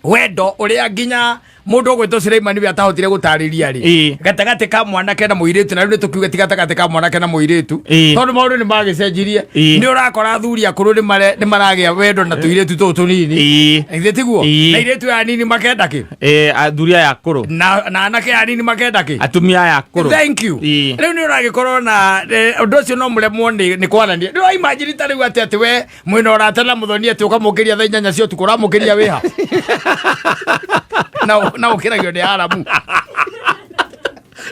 wendo ũrĩa nginya mũndũ ũgwĩtwo Suleiman we atahotire gũtarĩria rĩ, gatagatĩ ka mwanake na mũirĩtu, na rĩu nĩ tũkiuge ti gatagatĩ ka mwanake na mũirĩtu, tondũ maũndũ nĩ magĩcenjirie. Nĩ ũrakora athuri akũrũ nĩ maragĩa wendo na tũirĩtu tũtũ tũnini. Githĩ tiguo? Na airĩtu aya nini makenda kĩ? Athuri aya akũrũ. Na anake aya nini makenda kĩ? Atumia aya akũrũ. Thank you. Rĩu nĩ ũragĩkorwo na ũndũ ũcio no mũremwo nĩ kwarania. Rĩu imagine ta rĩu atĩ we mwĩna ũrata na mũthoni, atĩ ũkamũkĩria thaa 8 cia ũtukũ, ũramũkĩria wĩha na ũkĩragio nĩ aramu.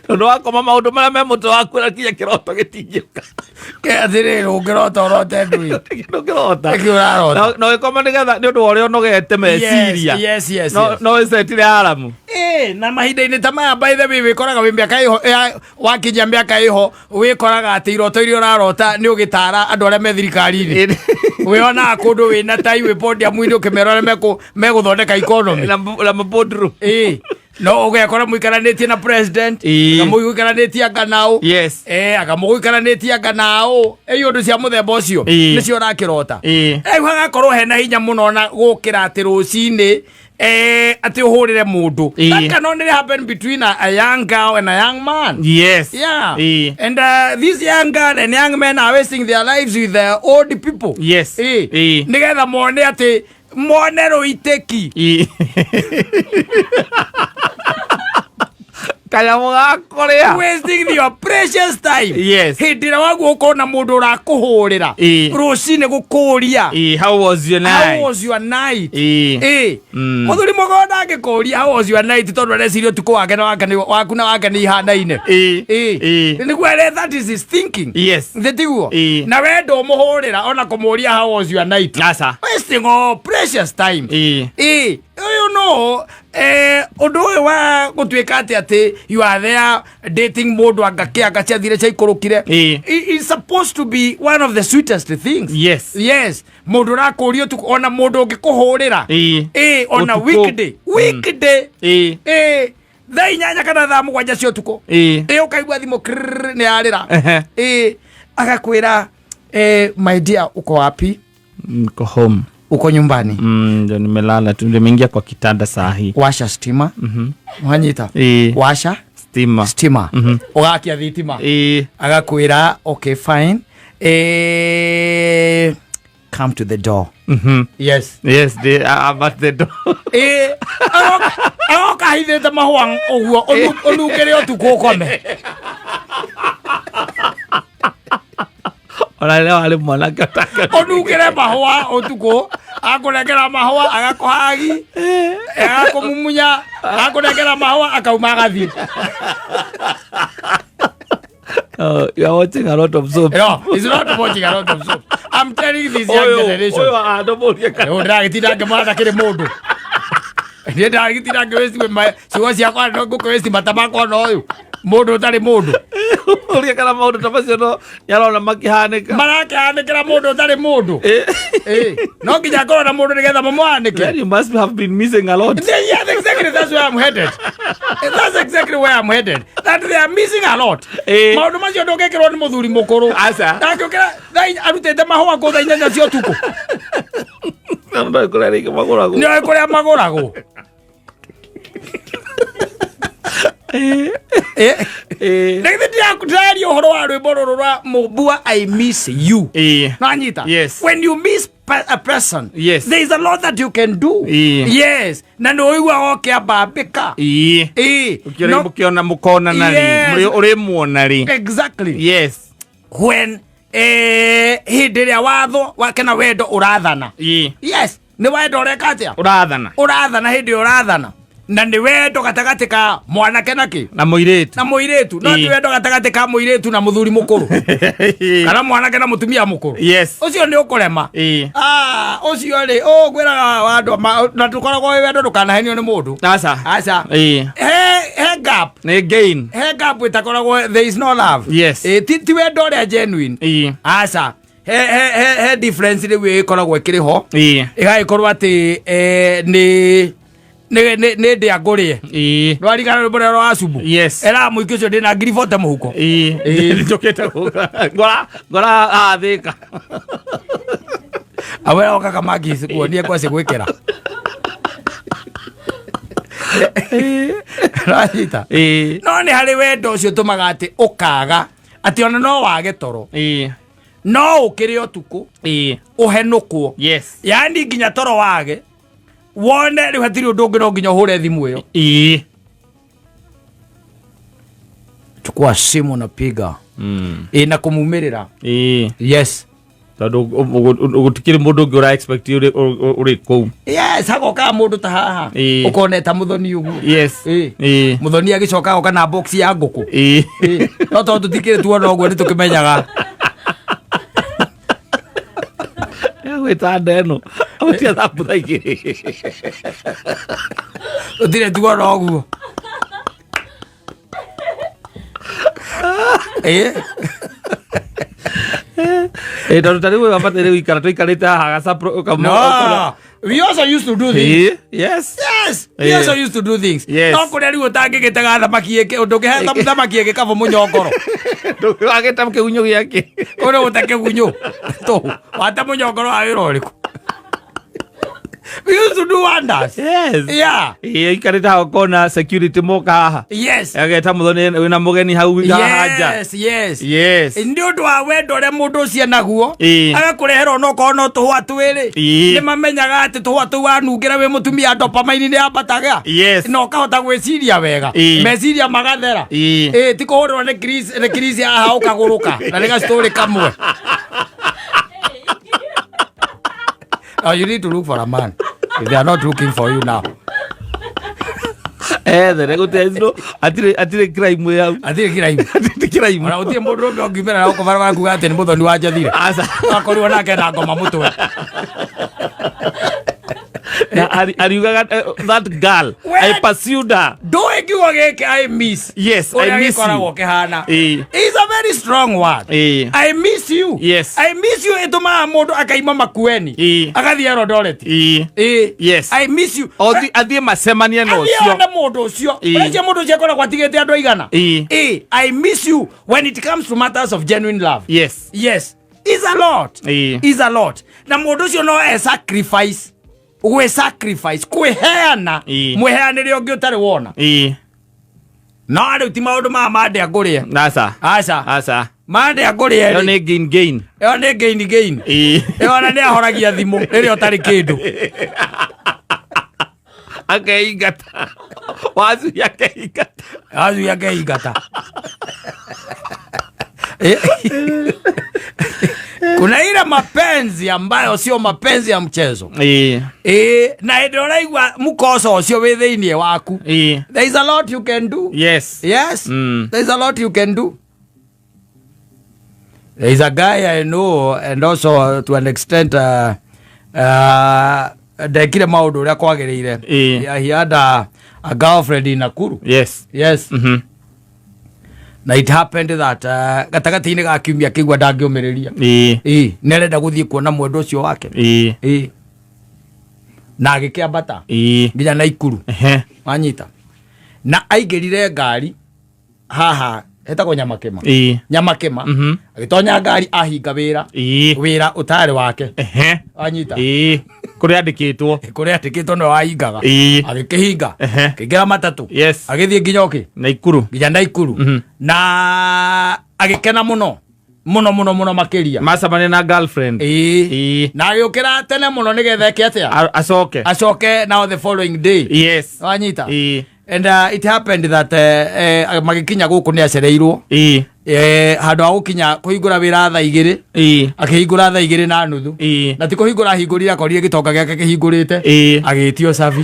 Tondũ wakoma maũndũ marĩa me mũtwe waku na kinya kĩroto gĩtingĩũka. Ke atĩrĩrĩ, ũngĩrota ũrote ndui. Ndũngĩrota. Nĩkĩ ũrarota? Na ũgĩkoma nĩgetha nĩ ũndũ wa ũrĩa ũnogete meciria. Yes. No wĩcetire aramu. Na mahinda-inĩ ta maya, by the way, wĩkoraga wĩ mĩaka ĩho wakinyia mĩaka ĩho, wĩkoraga atĩ iroto iria ũrarota nĩ ũgĩtara andũ arĩa me thirikari-inĩ. Wĩonaga kũndũ wĩna tai wĩ podium-inĩ ũkĩmera ũrĩa megũthondeka economy. Na mabodru. No ũgekora mũikaranĩtie na president, akamũikaranĩtie anga nao. Akamũikaranĩtie anga nao ĩ ũndũ cia mũthemba ũcio. Nĩcio ũrakĩrota. Rĩu hagakorwo hena hinya mũno na gũkĩra atĩ rũcinĩ atĩ ũhũrĩre mũndũ. That can only happen between a young girl and a young man. Yeah. And these young girl and young men are wasting their lives with the old people. Nĩgetha mone atĩ mone rũitĩki. Kanyamũ ga kũrĩa. Wasting your precious time. Yes. Hĩndĩ ĩrĩa waguo ũkorwo na mũndũ ũrakũhũrĩra Ĩĩ. rũcinĩ gũkũria, Ĩĩ, how was your how night? was your night? Ĩĩ. Ĩĩ. Mũthuri mũgũnda angĩkũria "How was your night?" tondũ areciria ũtukũ wake na wake waku na wake nĩ ihanaine. Ĩĩ. Ĩĩ. Ĩĩ. Nĩguo that is his thinking. Yes. Thĩ tiguo? Ĩĩ. Na we ndũmũhũrĩra ona kũmũria "How was your night?" Aca. Wasting all precious time. Ĩĩ. Ĩĩ, ũyũ no ũndũ ũyũ wa gũtuĩka atĩ you are there dating mũndũ anga kĩ anga ciathire ciaikũrũkire. Ĩĩ. It's supposed to be one of the sweetest things. Yes. Yes, mũndũ ũrakũria ũtukũ, ona mũndũ ũngĩkũhũrĩra. Ĩĩ. Ĩĩ, ona Ũtukũ. weekday. Ĩĩ. Ĩĩ, thaa 8 kana thaa 7 cia ũtukũ. Ĩĩ. Ĩĩ, ũkaigua thimũ krrrr, nĩ yarĩra. Ehe. Ĩĩ, agakwĩra, "My dear, uko wapi?" Niko home. "Uko nyumbani?" Ndio nimelala tu, nimeingia kwa kitanda saa hii. "Washa stima." Wanyita? Ĩĩ. "Washa Stima. stima." Ũgakia thitima. Ĩĩ. Agakwĩra, "Okay, fine, come to the door." Yes. Yes, I'm at the door. Ĩĩ, agoka ahithĩte mahũa ũguo ũnungĩre ũtukũ ũkome. Ona rĩrĩa warĩ mwanake ũtangĩona. Ũnungĩre mahũa ũtukũ, akũnengera mahũa, agakũhagi, agakũmumunya, akũnengera mahũa, akauma agathiĩ. Oh, you are watching a lot of soap. No, it's not watching a lot of soap. I'm telling this young Ũyũ- generation. ũyũ andũmũrie kana- Rĩu ndĩragĩtinda ngĩmona ndakĩrĩ mũndũ. Niĩ ndĩragĩtinda ngĩwĩci ciugo ciakwa no ngũkĩwĩci mata makwa na ũyũ mũndũ ũtarĩ mũndũ. Ũrie kana maũndũ ta macio no nĩarona makĩhanĩka. Marakĩhanĩkĩra mũndũ ũtarĩ mũndũ. Ĩĩ, no nginya akorwo na mũndũ nĩgetha mamũhanĩke. Then you must have been missing a lot. Yeah, exactly. That's where I'm headed. That's exactly where I'm headed. That they are missing a lot. Maũndũ macio ndũngĩkĩrwo nĩ mũthuri mũkũrũ. Aca. Ndangĩũkĩra arutĩte mahũa kũ thaa 8 cia ũtukũ. Ndoĩ kũrĩa rĩngĩ magũragwo. Nĩoĩ kũrĩa magũragwo. Ĩĩ. Na githĩ ndĩraria ũhoro wa rwĩmbo rũrũ rwa Mũmbua, "I Miss You"? Ĩĩ. Nanyita? Yes. When you miss a person, there is a lot that you can do. Ĩĩ. Yes, na nĩ ũiguaga ũkĩambambĩka. Ĩĩ. Ĩĩ. Ũkĩrĩ mũkĩona mũkonana rĩ. Yes. Ũrĩmuona rĩ. Exactly. Yes. When hĩndĩ ĩrĩa watho wa kana wendo ũrathana. Ĩĩ. Yes, nĩ wendo ũreka atĩa? Ũrathana. Ũrathana. Hĩndĩ ĩyo ũrathana na nĩ wendo gatagatĩ ka mwanake na kĩ? Na mũirĩtu. Na mũirĩtu. No ti wendo gatagatĩ ka mũirĩtu na mũthuri mũkũrũ kana mwanake na mũtumia mũkũrũ. Yes. Ũcio nĩ ũkũrema. Ĩĩ. Ah, ũcio rĩ ũngwĩraga andũ na tũkoragwo wĩ wendo, ndũkanahenio nĩ mũndũ. Aca. Aca. Ĩĩ. He gap. Nĩ gain. He gap ĩtakoragwo, there is no love. Yes. Ĩ, ti wendo ũrĩa genuine. Ĩĩ. Aca, he difference rĩu ĩkoragwo ĩkĩrĩ ho. Ĩĩ. Ĩgagĩkorwo atĩ nĩ ndĩa ngũrĩe. Ĩĩ. Ndwarigana rwĩmbo rũrĩa rwa cubu? Yes. Eraga mũingĩ ũcio, "Ndĩna 40,000 mũhuko." Ĩĩ. Ĩĩ. Njũkĩte gũka. Ngora haha Thĩka. Awera okaga mangĩ kuonie ngwacĩ gwĩkĩra. Ranyita? Ĩĩ. No nĩ harĩ wendo ũcio ũtũmaga atĩ ũkaga atĩ ona no wage toro, Ĩĩ. no ũkĩrĩ ũtukũ, Ĩĩ. ũhenũkwo. Yes. Yaani nginya toro wage, wone rĩu hatirĩ ũndũ ũngĩ, no nginya ũhũre thimũ ĩyo. Ĩĩ. Chukua simu napiga. Ĩ, na kũmumĩrĩra. Ĩĩ. Yes. Tondũ gũtikĩrĩ mũndũ ũngĩ ũra expect ũrĩ kũu. Yes, hagokaga mũndũ ta haha. Ĩĩ. Ũkona ta mũthoni ũguo. Yes. Ĩĩ. Ĩĩ. Mũthoni agĩcoka agoka na box ya ngũkũ. Ĩĩ. Ĩĩ. No tondũ tũtikĩrĩ tuona ũguo nĩ tũkĩmenyaga. Gwĩta nda ĩno agũtia thambutha igĩrĩ. Tũtirĩ tuona ũguo. Ĩĩ. Ĩĩ, tondũ ta rĩu ũyũ abataire gũikara tũikarĩte haha gacapro. No, we also used to do things. Yes. Yes, we Ĩĩ. also used to do things. Yes. No kũrĩa rĩu ũtangĩgĩtega thamaki ĩngĩ, ndũngĩhe thamaki ĩngĩ kabũ mũnyongoro. Wagĩta kĩgunyũ gĩake. Ũrĩ gũte kĩgunyũ. Tũhũ. Wate mũnyongoro wa wĩra ũrĩkũ? We used to do wonders. Yes. Yeah. Ĩĩ, aikarĩte hau kona security moka haha. Yes. Ageta muthoni wĩna mũgeni hau haha nja. Yes, yes. Yes. Nĩ ũndũ wa wendo ũrĩa mũndũ ũcio naguo Ĩĩ. agakũrehera onokorwo no tũhũa twĩrĩ. Ĩĩ. Nĩ mamenyaga atĩ tũhũa tũu wanungĩra wĩ mũtumia dopamine nĩ yambataga. Yes. Na ũkahota gwĩciria wega. Ĩĩ. Meciria magathera. Ĩĩ. Ĩĩ, ti kũhũrĩrwo nĩ Chris, nĩ Chris haha ũkagũrũka na nĩ gacitũrĩ kamwe. Oh, you need to look for a man. If they are not looking for you now. Ethere gũtirĩ atirĩ atirĩ crime ĩ hau. Atirĩ kĩraimu. Atirĩ crime. Ona gũtirĩ mũndũ ũngĩ ũngiumĩra na gũkũ barabara kuga atĩ nĩ mũthoni wa njathire. Aca. Akorirwo nake na ngoma mũtwe. Na ariugaga that girl I pursued her. Ndũĩ kiugo gĩkĩ I miss. Yes, I Ũrĩa miss you. gĩkoragwo kĩhana. Ĩĩ. It's a very strong word. Ĩĩ. I miss you. Yes. I miss you ĩtũmaga mũndũ akaima Makueni. Ĩĩ. Agathiĩ Eldoret. Ĩĩ. Ĩĩ. Yes. I miss you. Athiĩ macemanie na Athiĩ ũcio. one mũndũ ũcio. Ĩĩ. Ũreciria mũndũ ũcio akoragwo atigĩte andũ aigana. Ĩĩ. Ĩĩ. I miss you when it comes to matters of genuine love. Yes. Yes. It's a lot. Ĩĩ. Is a lot. Na mũndũ ũcio no e sacrifice. Gwĩ sacrifice, kwĩheana. Ĩĩ. Mwĩheanĩre ũngĩ ũtarĩ wona. Ĩĩ. No rĩu ti maũndũ maya ma ndĩa ngũrĩe. Aca. Aca. Aca. Ma ndĩa ngũrĩe Ĩyo rĩ. nĩ gain gain. Ĩyo nĩ gain gain. Ĩĩ. Ĩyo ona nĩ ahoragia thimũ rĩrĩa ũtarĩ kĩndũ. Akeingata. Wacuhi akeingata. Acu akeingata. Kuna ile mapenzi ambayo sio mapenzi ya mchezo. Ĩĩ. Ĩĩ, na hĩndĩ ũraigua mũkoco ũcio wĩ thĩinĩ waku. Ĩĩ. There is a lot you can do. Yes. Yes. Mm. There is a lot you can do. There is a guy I know, and also to an extent, ndekire maũndũ ũrĩa kwagĩrĩire. Ĩĩ. Yeah, he had a girlfriend in Nakuru. Yes. Yes. Mhm. Na it happened that gatagatĩ-inĩ ga kiumia kĩigua ndangĩũmĩrĩria. Ĩĩ. Ĩĩ, nĩ arenda gũthiĩ kuona mwendwa ũcio wake. Ĩĩ. Ĩĩ. Na agĩkĩambata Ĩĩ. nginya Naikuru. Ehe. Wanyita. Na aingĩrire ngari haha hetagwo Nyamakĩma. Ĩĩ. Nyamakĩma. Mhm. Agĩtonya ngari ahinga wĩra. Ĩĩ. Wĩra ũtarĩ wake. Ehe. Wanyita. Ĩĩ. Kũrĩa andĩkĩtwo. Kũrĩa andĩkĩtwo nĩwe wahingaga. Ĩĩ. Agĩkĩhinga. Ehe. Akĩingĩra matatũ. Yes. Agĩthiĩ nginya ũkĩ? Naikuru. Nginya Naikuru. Mhm. Na agĩkena mũno. Mũno mũno mũno makĩria. Macemania na girlfriend. Ĩĩ. Ĩĩ. Na agĩũkĩra tene mũno nĩgetha eke atĩa? Acoke. Acoke now the following day. Yes. Wanyita. Ĩĩ. And it happened that magĩkinya gũkũ nĩ acereirwo. Ĩĩ. Handũ ha gũkinya kũhingũra wĩra thaa igĩrĩ. Ĩĩ. Akĩhingũra thaa igĩrĩ na nuthu. Ĩĩ. Na ti kũhingũra ahingũrire akorire gĩtonga gĩake kĩhingũrĩte. Ĩĩ. Agĩtio cabi.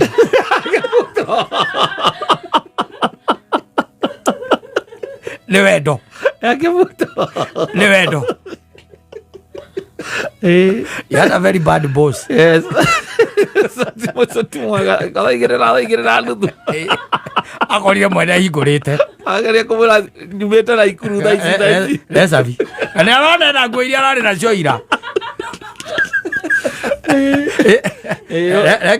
Nĩ wendo. Akĩbuto. Nĩ wendo. Ĩĩ. He had a very bad boss. Yes. Ũcio ti mwega. Thaa igĩrĩ na nuthu. Akorire mwene ahingũrĩte. Ageria kũmwĩra nyumĩte Naikuru thaa ici thaa ici. Re cabi. Na nĩ arona ena nguo iria ararĩ nacio ira.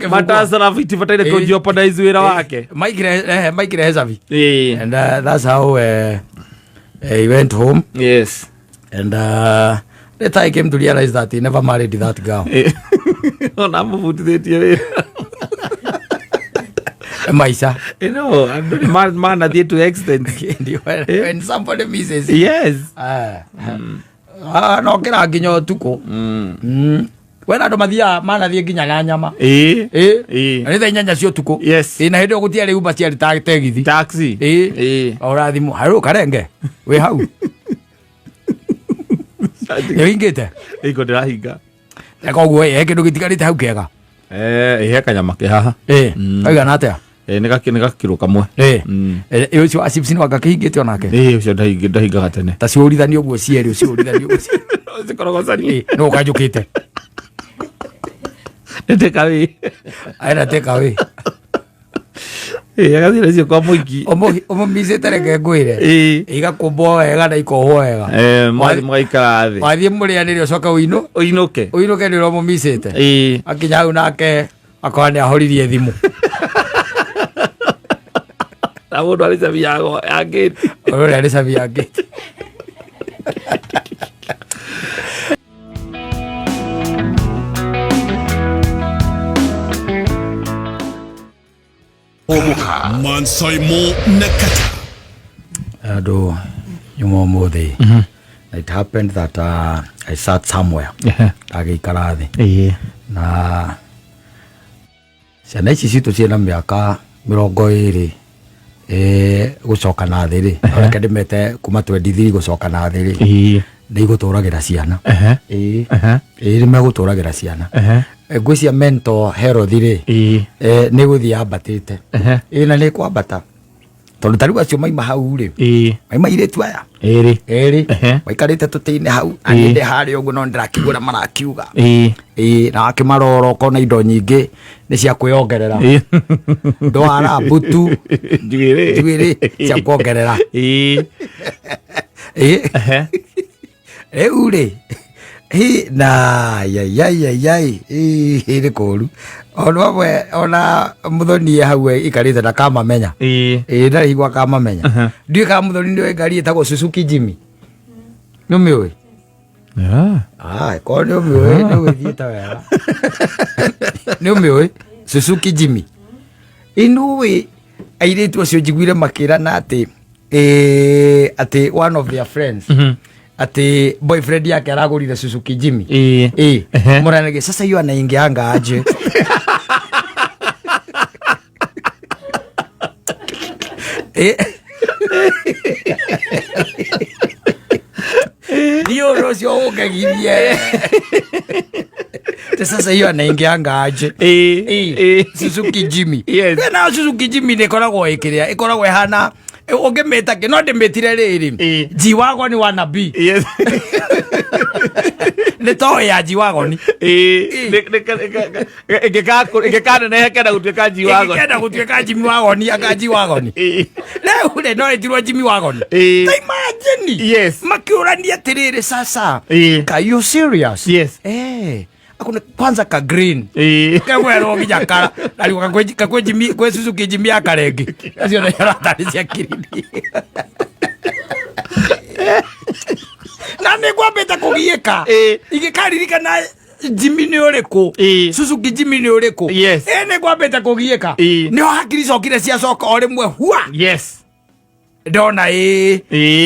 Matasarabu itibataire Ĩĩ. kũjeopardize wĩra wake. Mike rehe cabi. Ĩĩ. And that's how he went home. Yes. And later I came to realize that he never married that girl. Ĩĩ. Ona amũbutithĩtie wĩra. Maisha. You know, andũ nĩ manathiĩ to extent. When somebody misses you. Yes. No kĩra nginya ũtukũ. Wena andũ mathiaga manathiĩ nginya na nyama. Ĩĩ. Ĩĩ. Ĩĩ. Na nĩ thaa inyanya cia ũtukũ. Yes. Ĩĩ, na hĩndĩ ĩyo gũtiarĩ Uber ciarĩ ta tegithi. Taxi. Ĩĩ. Ĩĩ. Ora thimũ, harũ karenge. Wĩ hau. Nĩ ũhingĩte? Ĩko ndĩrahinga. Na koguo he kĩndũ gĩtigarĩte hau kĩega. Ĩĩ, he kanyama ke haha. Ĩĩ. Kaigana atĩa? Ĩĩ, nĩ gakiro kamwe. Ĩĩ. Ĩ ũcio wa chips nĩ wanga kĩhingĩte onake. Ĩĩ, ũcio ndahingaga tene. Ta ciũrithanie ũguo cierĩ, ũciũrithanie ũguo cierĩ. Cikorogocanie. Ĩĩ, nũ ũkanjũkĩte. Nĩ take away. Aenda take away. Ĩĩ, agathiĩ nacio kwa mũingĩ. Ũmũmicĩte reke ngwĩre. Ĩĩ. Igakũmbwo wega na ikohwo wega. Mwathiĩ mũgaikara thĩ. Wathiĩ mũrĩanĩre ũcoke ũinũ. Ũinũke. Ũinũke nĩ ũrĩa ũmũmicĩte. Ĩĩ. Akinya hau nake akorwo nĩ ahoririe thimũ. Na mũndũ arĩ cabi ya ngĩti. Ũrĩa arĩ cabi ya ngĩti. Mansaimo Nakata. Andå nyuma å må thä. It happened that I sat somewhere, ndagä ikara thä na ciana ici citå ciĩna mĩaka 20 gũcoka na thĩ rĩ, reke ndĩmete kuma 23 gũcoka na thĩ rĩ, nĩ igũtũragĩra ciana. Ĩĩ, ĩĩ, nĩ megũtũragĩra ciana. Ngwĩcia mental health rĩ, nĩ gũthiĩ yambatĩte. Ĩĩ, na nĩ kwambata tondũ ta rĩu acio maima hau rĩ, maima airĩtu aya Ĩrĩ. Erĩ maikarĩte tũtĩ-inĩ hau, na niĩ ndĩ harĩa ũguo no ndĩrakĩigua ũrĩa marakiuga. Ĩĩ, na wakĩmarora ũkona indo nyingĩ nĩ cia kwĩongerera, ndwara, mbutu, Njuĩrĩ. Njuĩrĩ cia kuongerera. Ĩĩ, rĩu rĩ hi na yai nĩ kũru ona amwe ona mũthoni e hau ikarĩte na kamamenya. Ĩĩ, ndarĩ igua kamamenya. Ndiũĩ kana mũthoni nĩ ũĩ ngari ĩtagwo Suzuki Jimny, nĩ ũmĩũĩ? Ah, korwo nĩ ũmĩũĩ nĩ ũgĩthiĩte wega. Nĩ ũmĩũĩ Suzuki Jimny? Inũĩ airĩtu acio njiguire makĩrana atĩ atĩ one of their friends, atĩ boyfriend yake aragũrire Suzuki Jimny. Mũranage sasa hiyo anaingianga aje? Niĩ ũndũ ũcio ũngegirie. Te sasa hiyo anaingianga aje? Suzuki Jimny. Na Suzuki Jimny nĩ ĩkoragwo ĩkĩrĩa ĩkoragwo ĩhana ũngĩmĩta kĩ no ndĩmĩtire rĩrĩ, G-Wagon wannabe. Nĩ toy ya G-Wagon. Ĩngĩkanenehe kenda gũtuĩka G-Wagon. Ĩngĩkenda gũtuĩka Jimmy Wagon anga G-Wagon. Rĩu rĩ no ĩtirwo Jimmy Wagon. Ta imagine. Makĩũrania atĩrĩrĩ, sasa ka you serious? Akuna kwanza ka green kegwerwo nginya kara arigo kakwe Jimmy kwe Suzuki Jimmy ya karengi acio nĩ aratarĩ cia kirini na nĩ ngwambĩte kũgiĩka ingĩkaririkana Jimmy nĩ ũrĩkũ, Suzuki Jimmy nĩ ũrĩkũ. Nĩ ngwambĩte kũgiĩka. Nĩho hakiri cokire ciacoka o rĩmwe hua. Ndona ĩĩ,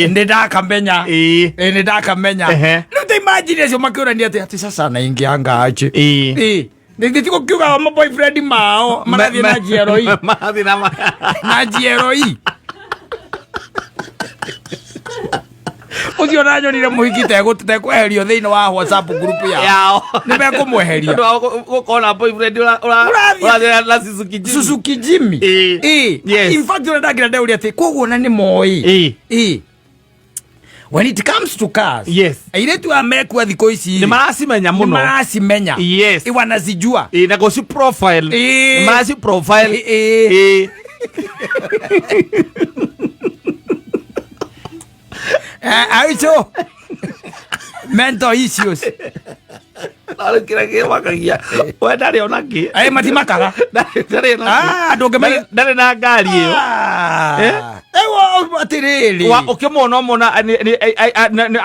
nĩ ndakamenya. Nĩ ndakamenya. Rĩu ta imagine acio makĩũrania atĩ sasa naingianga aje? Nĩ ti gũkiuga ma boyfriend mao marathiĩ na GLE. Marathiĩ na Na GLE ũcio nanyonire mũhiki tekweherio thĩinĩ wa WhatsApp group yao. Yao. Nĩ mekũmweheria. Ũndũ wa gũkorwo na boyfriend Ũrathiĩ- ũrathiĩ na Suzuki Jimny. Suzuki Jimny. In fact ũrĩa ndagira ndeuria atĩ koguo na nĩ moĩ. When it comes to cars, airĩtu aya mekua thikũ ici Nĩ maracimenya nĩ mũno. maracimenya. Wanazijua. Na gũci profile. Nĩ maraci profile. Aico mental issues. Na rĩu kĩrĩa kĩmakagia we ndarĩ ona kĩ. Matimakaga. Ndarĩ na kĩ. Ah, ndũngĩmenya. Ndarĩ na ngari ĩyo. Ewa atĩrĩrĩ. Wa ũkĩmuona ũmona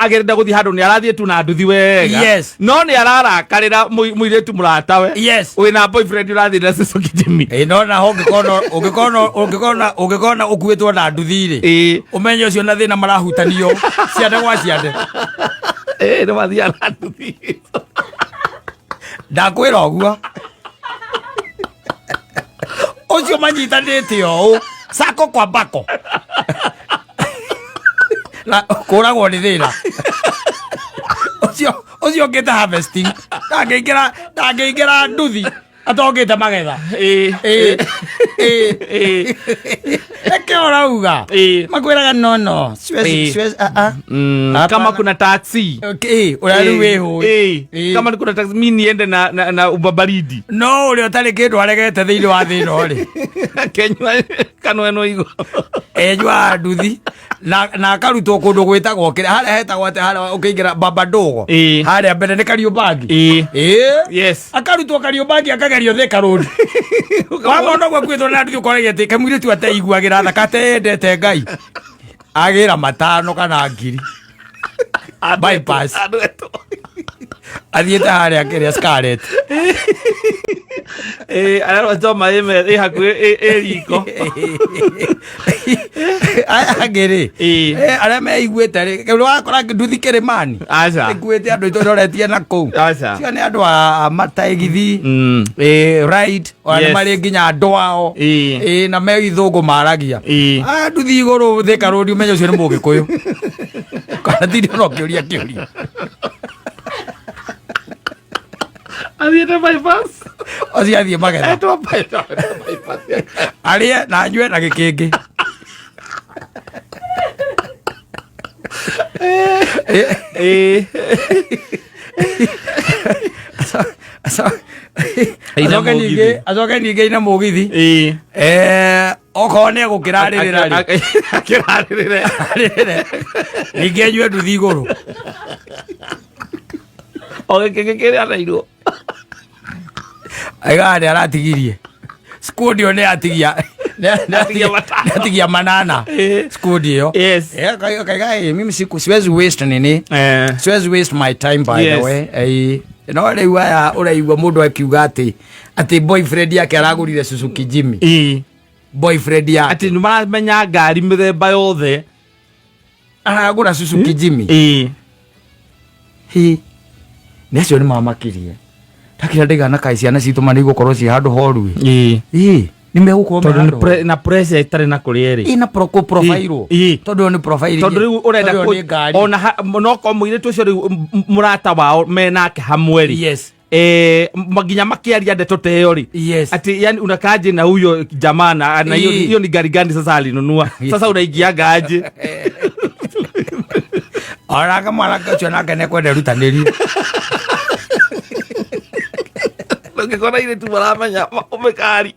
agĩrĩte gũthiĩ handũ nĩ arathiĩ tu na nduthi wega. No nĩ ararakarĩra mũirĩtu mũratawe wĩna boyfriend ũrathiĩ na Suzuki Jimny. Ĩ no naho ũngĩkona ũngĩkona ũngĩkona ũngĩkona ũkuĩtwo na nduthi rĩ, ũmenye ũcio na thĩna marahutanio ciande gwa ciande. Ĩĩ, nĩ mathiaga na nduthi. Ndakwĩra ũguo ũcio manyitanĩte ũũ sako kwa bako na kũragwo nĩ thĩna ũcio ũcio ũkĩte harvesting ndangĩingĩra nduthi atongĩte magetha. Ĩĩ, ĩkĩ ũrauga? Makwĩraga no no siwezi, siwezi, ah, ah. Hapana. Kama kuna taxi. Okay, ũrĩa rĩu wĩhũĩ. Kama kuna taxi mi niende na Uber baridi. No ũrĩa ũtarĩ kĩndũ aregete thĩinĩ wa thĩ ĩno rĩ, kenyua kanua no igo. Enyuaga nduthi na akarutwo kũndũ gwĩtagwo kĩrĩa harĩa hetagwo atĩ harĩa ũkĩingĩra baba ndogo, harĩa mbere nĩ Kariũmbangi. Akarutwo Kariũmbangi akagerio Thika Road. Wamona ũguo akuĩtwo na nduthi ũkoragia atĩ kamũirĩtu ateiguagĩra tha kateyendete Ngai agĩra matano kana ngiri bypass. Andũ etwo. Athiĩte harĩa kĩrĩa Scarlet. Arerwo choma ĩ hakuhĩ ĩ riko. Aya angĩ rĩ, Ĩĩ. arĩa meiguĩte rĩ, rĩu wakora nduthi kĩrĩmani Aca. ĩkuĩte andũ itũroretie na kũu. Aca. Cio nĩ andũ a mataĩgithi, ride, ona nĩ Yes. marĩ nginya andũ ao. Ĩĩ. Na me ithũngũ maragia. Ĩĩ. Aya nduthi igũrũ Thika Road, ũmenye ũcio nĩ mũgĩkũyũ. Kana tindi ona ũkĩũria kĩũria. Athiĩte bypass. Ũcio athiĩ magetha. Etwo bypass. Bypass. Arĩe na anyue na gĩkĩngĩ. Ĩĩ. Aina Acoke mũgithi. ningĩ, acoke ningĩ ina mũgithi. Ĩĩ. Okorwo nĩ egũkĩrarĩrĩra rĩ, Akĩrarĩrĩre. arĩrĩre. Ningĩ anyue nduthi igũrũ. O gĩkĩngĩ kĩrĩa anairwo. Aigaga nĩ aratigirie. Skundi ĩyo nĩ atigia, Atigia matano. nĩ atigia manana. Ĩĩ. Skundi ĩyo. Yes. Kaiga, mimi siku siwezi waste nini. Siwezi waste my time, by the way. No rĩu aya ũraigua mũndũ akiuga atĩ boyfriend yake aragũrire Suzuki Jimny. Ĩĩ. Boyfriend yake. Atĩ nĩ maramenya ngari mĩthemba yothe. Aragũra Suzuki Jimny. Ĩĩ. Hi. Nĩ acio nĩ mamakirie. Takira ndaigana kaĩ ciana citũ ma nĩ igũkorwo ciĩ handũ horu. Ĩĩ. Ĩĩ. Nĩ megũkorwo me Tondũ nĩ handũ na pressure ĩtarĩ na kũrĩa ĩrĩ. Ĩna profile. Ĩĩ. Tondũ ĩyo nĩ profile. Tondũ rĩu ũrenda Tondũ ĩyo nĩ ngari. ona no korwo mũirĩtu ũcio rĩu mũrata wao menake hamwe rĩ. Yes. Nginya makiaria ndeto ta ĩyo rĩ. Yes. Ati yani unakaaje na huyo jamaa na hiyo Ĩĩ. hiyo ni gari gani sasa alinunua? Sasa unaingianga aje? Onake mwanake ũcio nake nĩ kwenda erutanĩrie. Ũngĩkora airĩtu maramenya mĩkari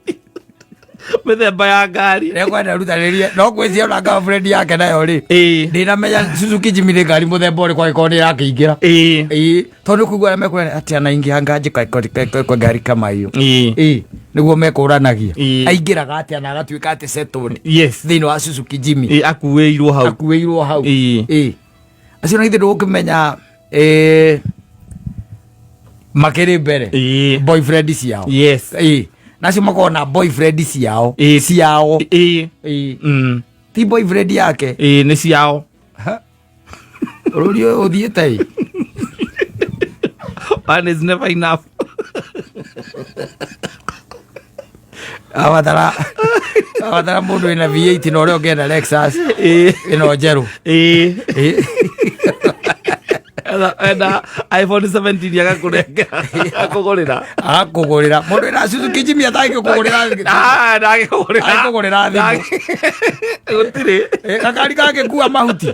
mĩthemba ya ngari. Nĩ kwenda erutanĩrie. No ngwĩciria ona girlfriend yake nayo rĩ. Ĩĩ. Ndinamenya Suzuki Jimny nĩ ngari mũthemba ũrĩkũ angĩkorwo nĩ ĩrakĩingĩra. Ĩĩ. Ĩĩ. Tondũ nĩ kũigua arĩa mekwĩra atĩ anaingianga aje kwa ngari kama hiyo. Ĩĩ. Ĩĩ. Nĩguo mekũranagia. Ĩĩ. Aingĩraga atĩa na agatuĩka atĩ settled Yes. thĩinĩ wa Suzuki Jimny. Ĩĩ, akuĩirwo hau. Akuĩirwo hau. Ĩĩ. Ĩĩ. Acio na ithuĩ ndũgũkĩmenya, makĩrĩ mbere. Ĩĩ. Boyfriend ciao. Yes. Ĩĩ. Nacio makoragwo na boyfriend ciao. Ĩĩ. Ciao. Ĩĩ. Ĩĩ. Ti boyfriend yake. Ĩĩ, nĩ ciao. Ha? Bũrũri ũyũ ũthiĩte ĩ? One is never enough. Abatara mũndũ wĩna V8 na ũrĩa ũngĩenda Lexus Ĩĩ. ĩno njerũ. Ĩĩ. Ĩĩ. Enda iPhone 17 agakũnengera, agakũgũrĩra. Agakũgũrĩra. Mũndũ wĩna Suzuki Jimny atangĩkũgũrĩra. Ah, ndangĩkũgũrĩra. Angĩkũgũrĩra thimũ. Gũtirĩ. Gakari gangĩkua mahuti.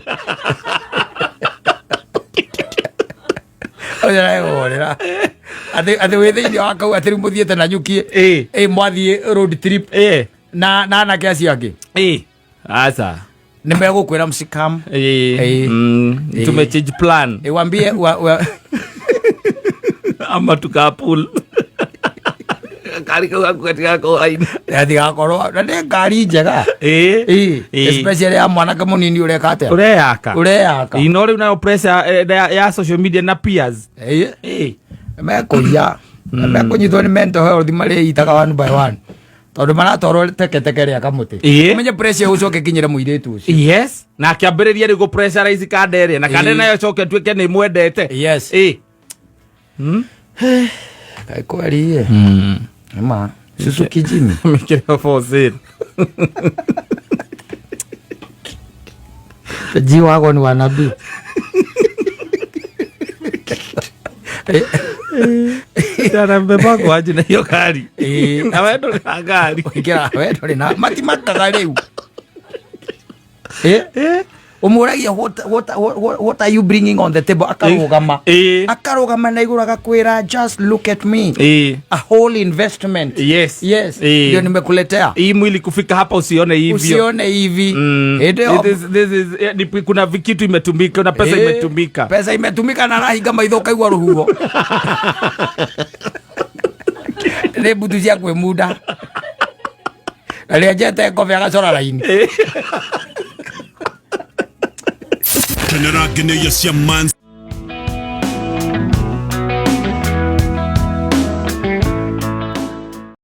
Ũcio ndangĩkũgũrĩra. Atĩ wĩ thĩinĩ wa kau atĩ rĩu mũthiĩte na nyuki. Ĩĩ. Ĩĩ, mwathiĩ road trip. Ĩĩ. Na anake acio angĩ. Ĩĩ. Aca. Nĩ megũkwĩra msikam. Ĩĩ. Ĩĩ. Ĩĩ. Tume change plan. Ĩĩ, wambie, wa, Ama tukapool. Ngari kau gaku gatigakorwo raini. Gatigakorwo na nĩ ngari njega. Ĩĩ. Ĩĩ. Ĩĩ. Especially ya mwanake mũnini ũreka atĩa? Ũreyaka. Ũreyaka. Ĩĩ, no rĩu nayo pressure ya social media na peers. Ĩĩ. Ĩĩ. Mekũiya. Mekũnyitwo nĩ mental health marĩitaga one by one. Tondũ maratwarwo teketeke rĩa kamũtĩ. Ĩĩ. Ũmenye pressure ĩgũcoka ĩkinyĩre mũirĩtu ũcio. Yes. Na akĩambĩrĩria rĩu gũ-pressurize kanda ĩrĩa, na kanda Ĩĩ. nayo ĩcoke ĩtuĩke nĩ ĩmwendete. Yes. Ĩĩ. Kaĩ kweri ĩ. Nĩma. Suzuki Jimny. Mĩkĩre for sale. G-Wagon wa nabii. Jana mbeba aje na hiyo gari. Ĩĩ. Na wewe ndũrĩ na ngari. Ũingĩra we ndũrĩ na matimakaga rĩu. Ĩ? Ũmũragia what are you bringing on the table? Akarũgama. Ĩĩ. Akarũgama na igũrũ agakwĩra just look at me. Ĩĩ. A whole investment. Yes. Yes. Ĩĩ. Ndio nimekuletea. Hii mwili kufika hapa usione hivyo. Usione hivi. Hĩndĩ ĩyo This is, ni, kuna kitu imetumika, kuna pesa Ĩĩ. imetumika. Pesa imetumika na arahinga maitho ũkaigua rũhuho. Nĩ mbutu cia kwĩmunda. Na rĩenjete ngobe agacora raini. Kenera ngenĩia cia Manzi.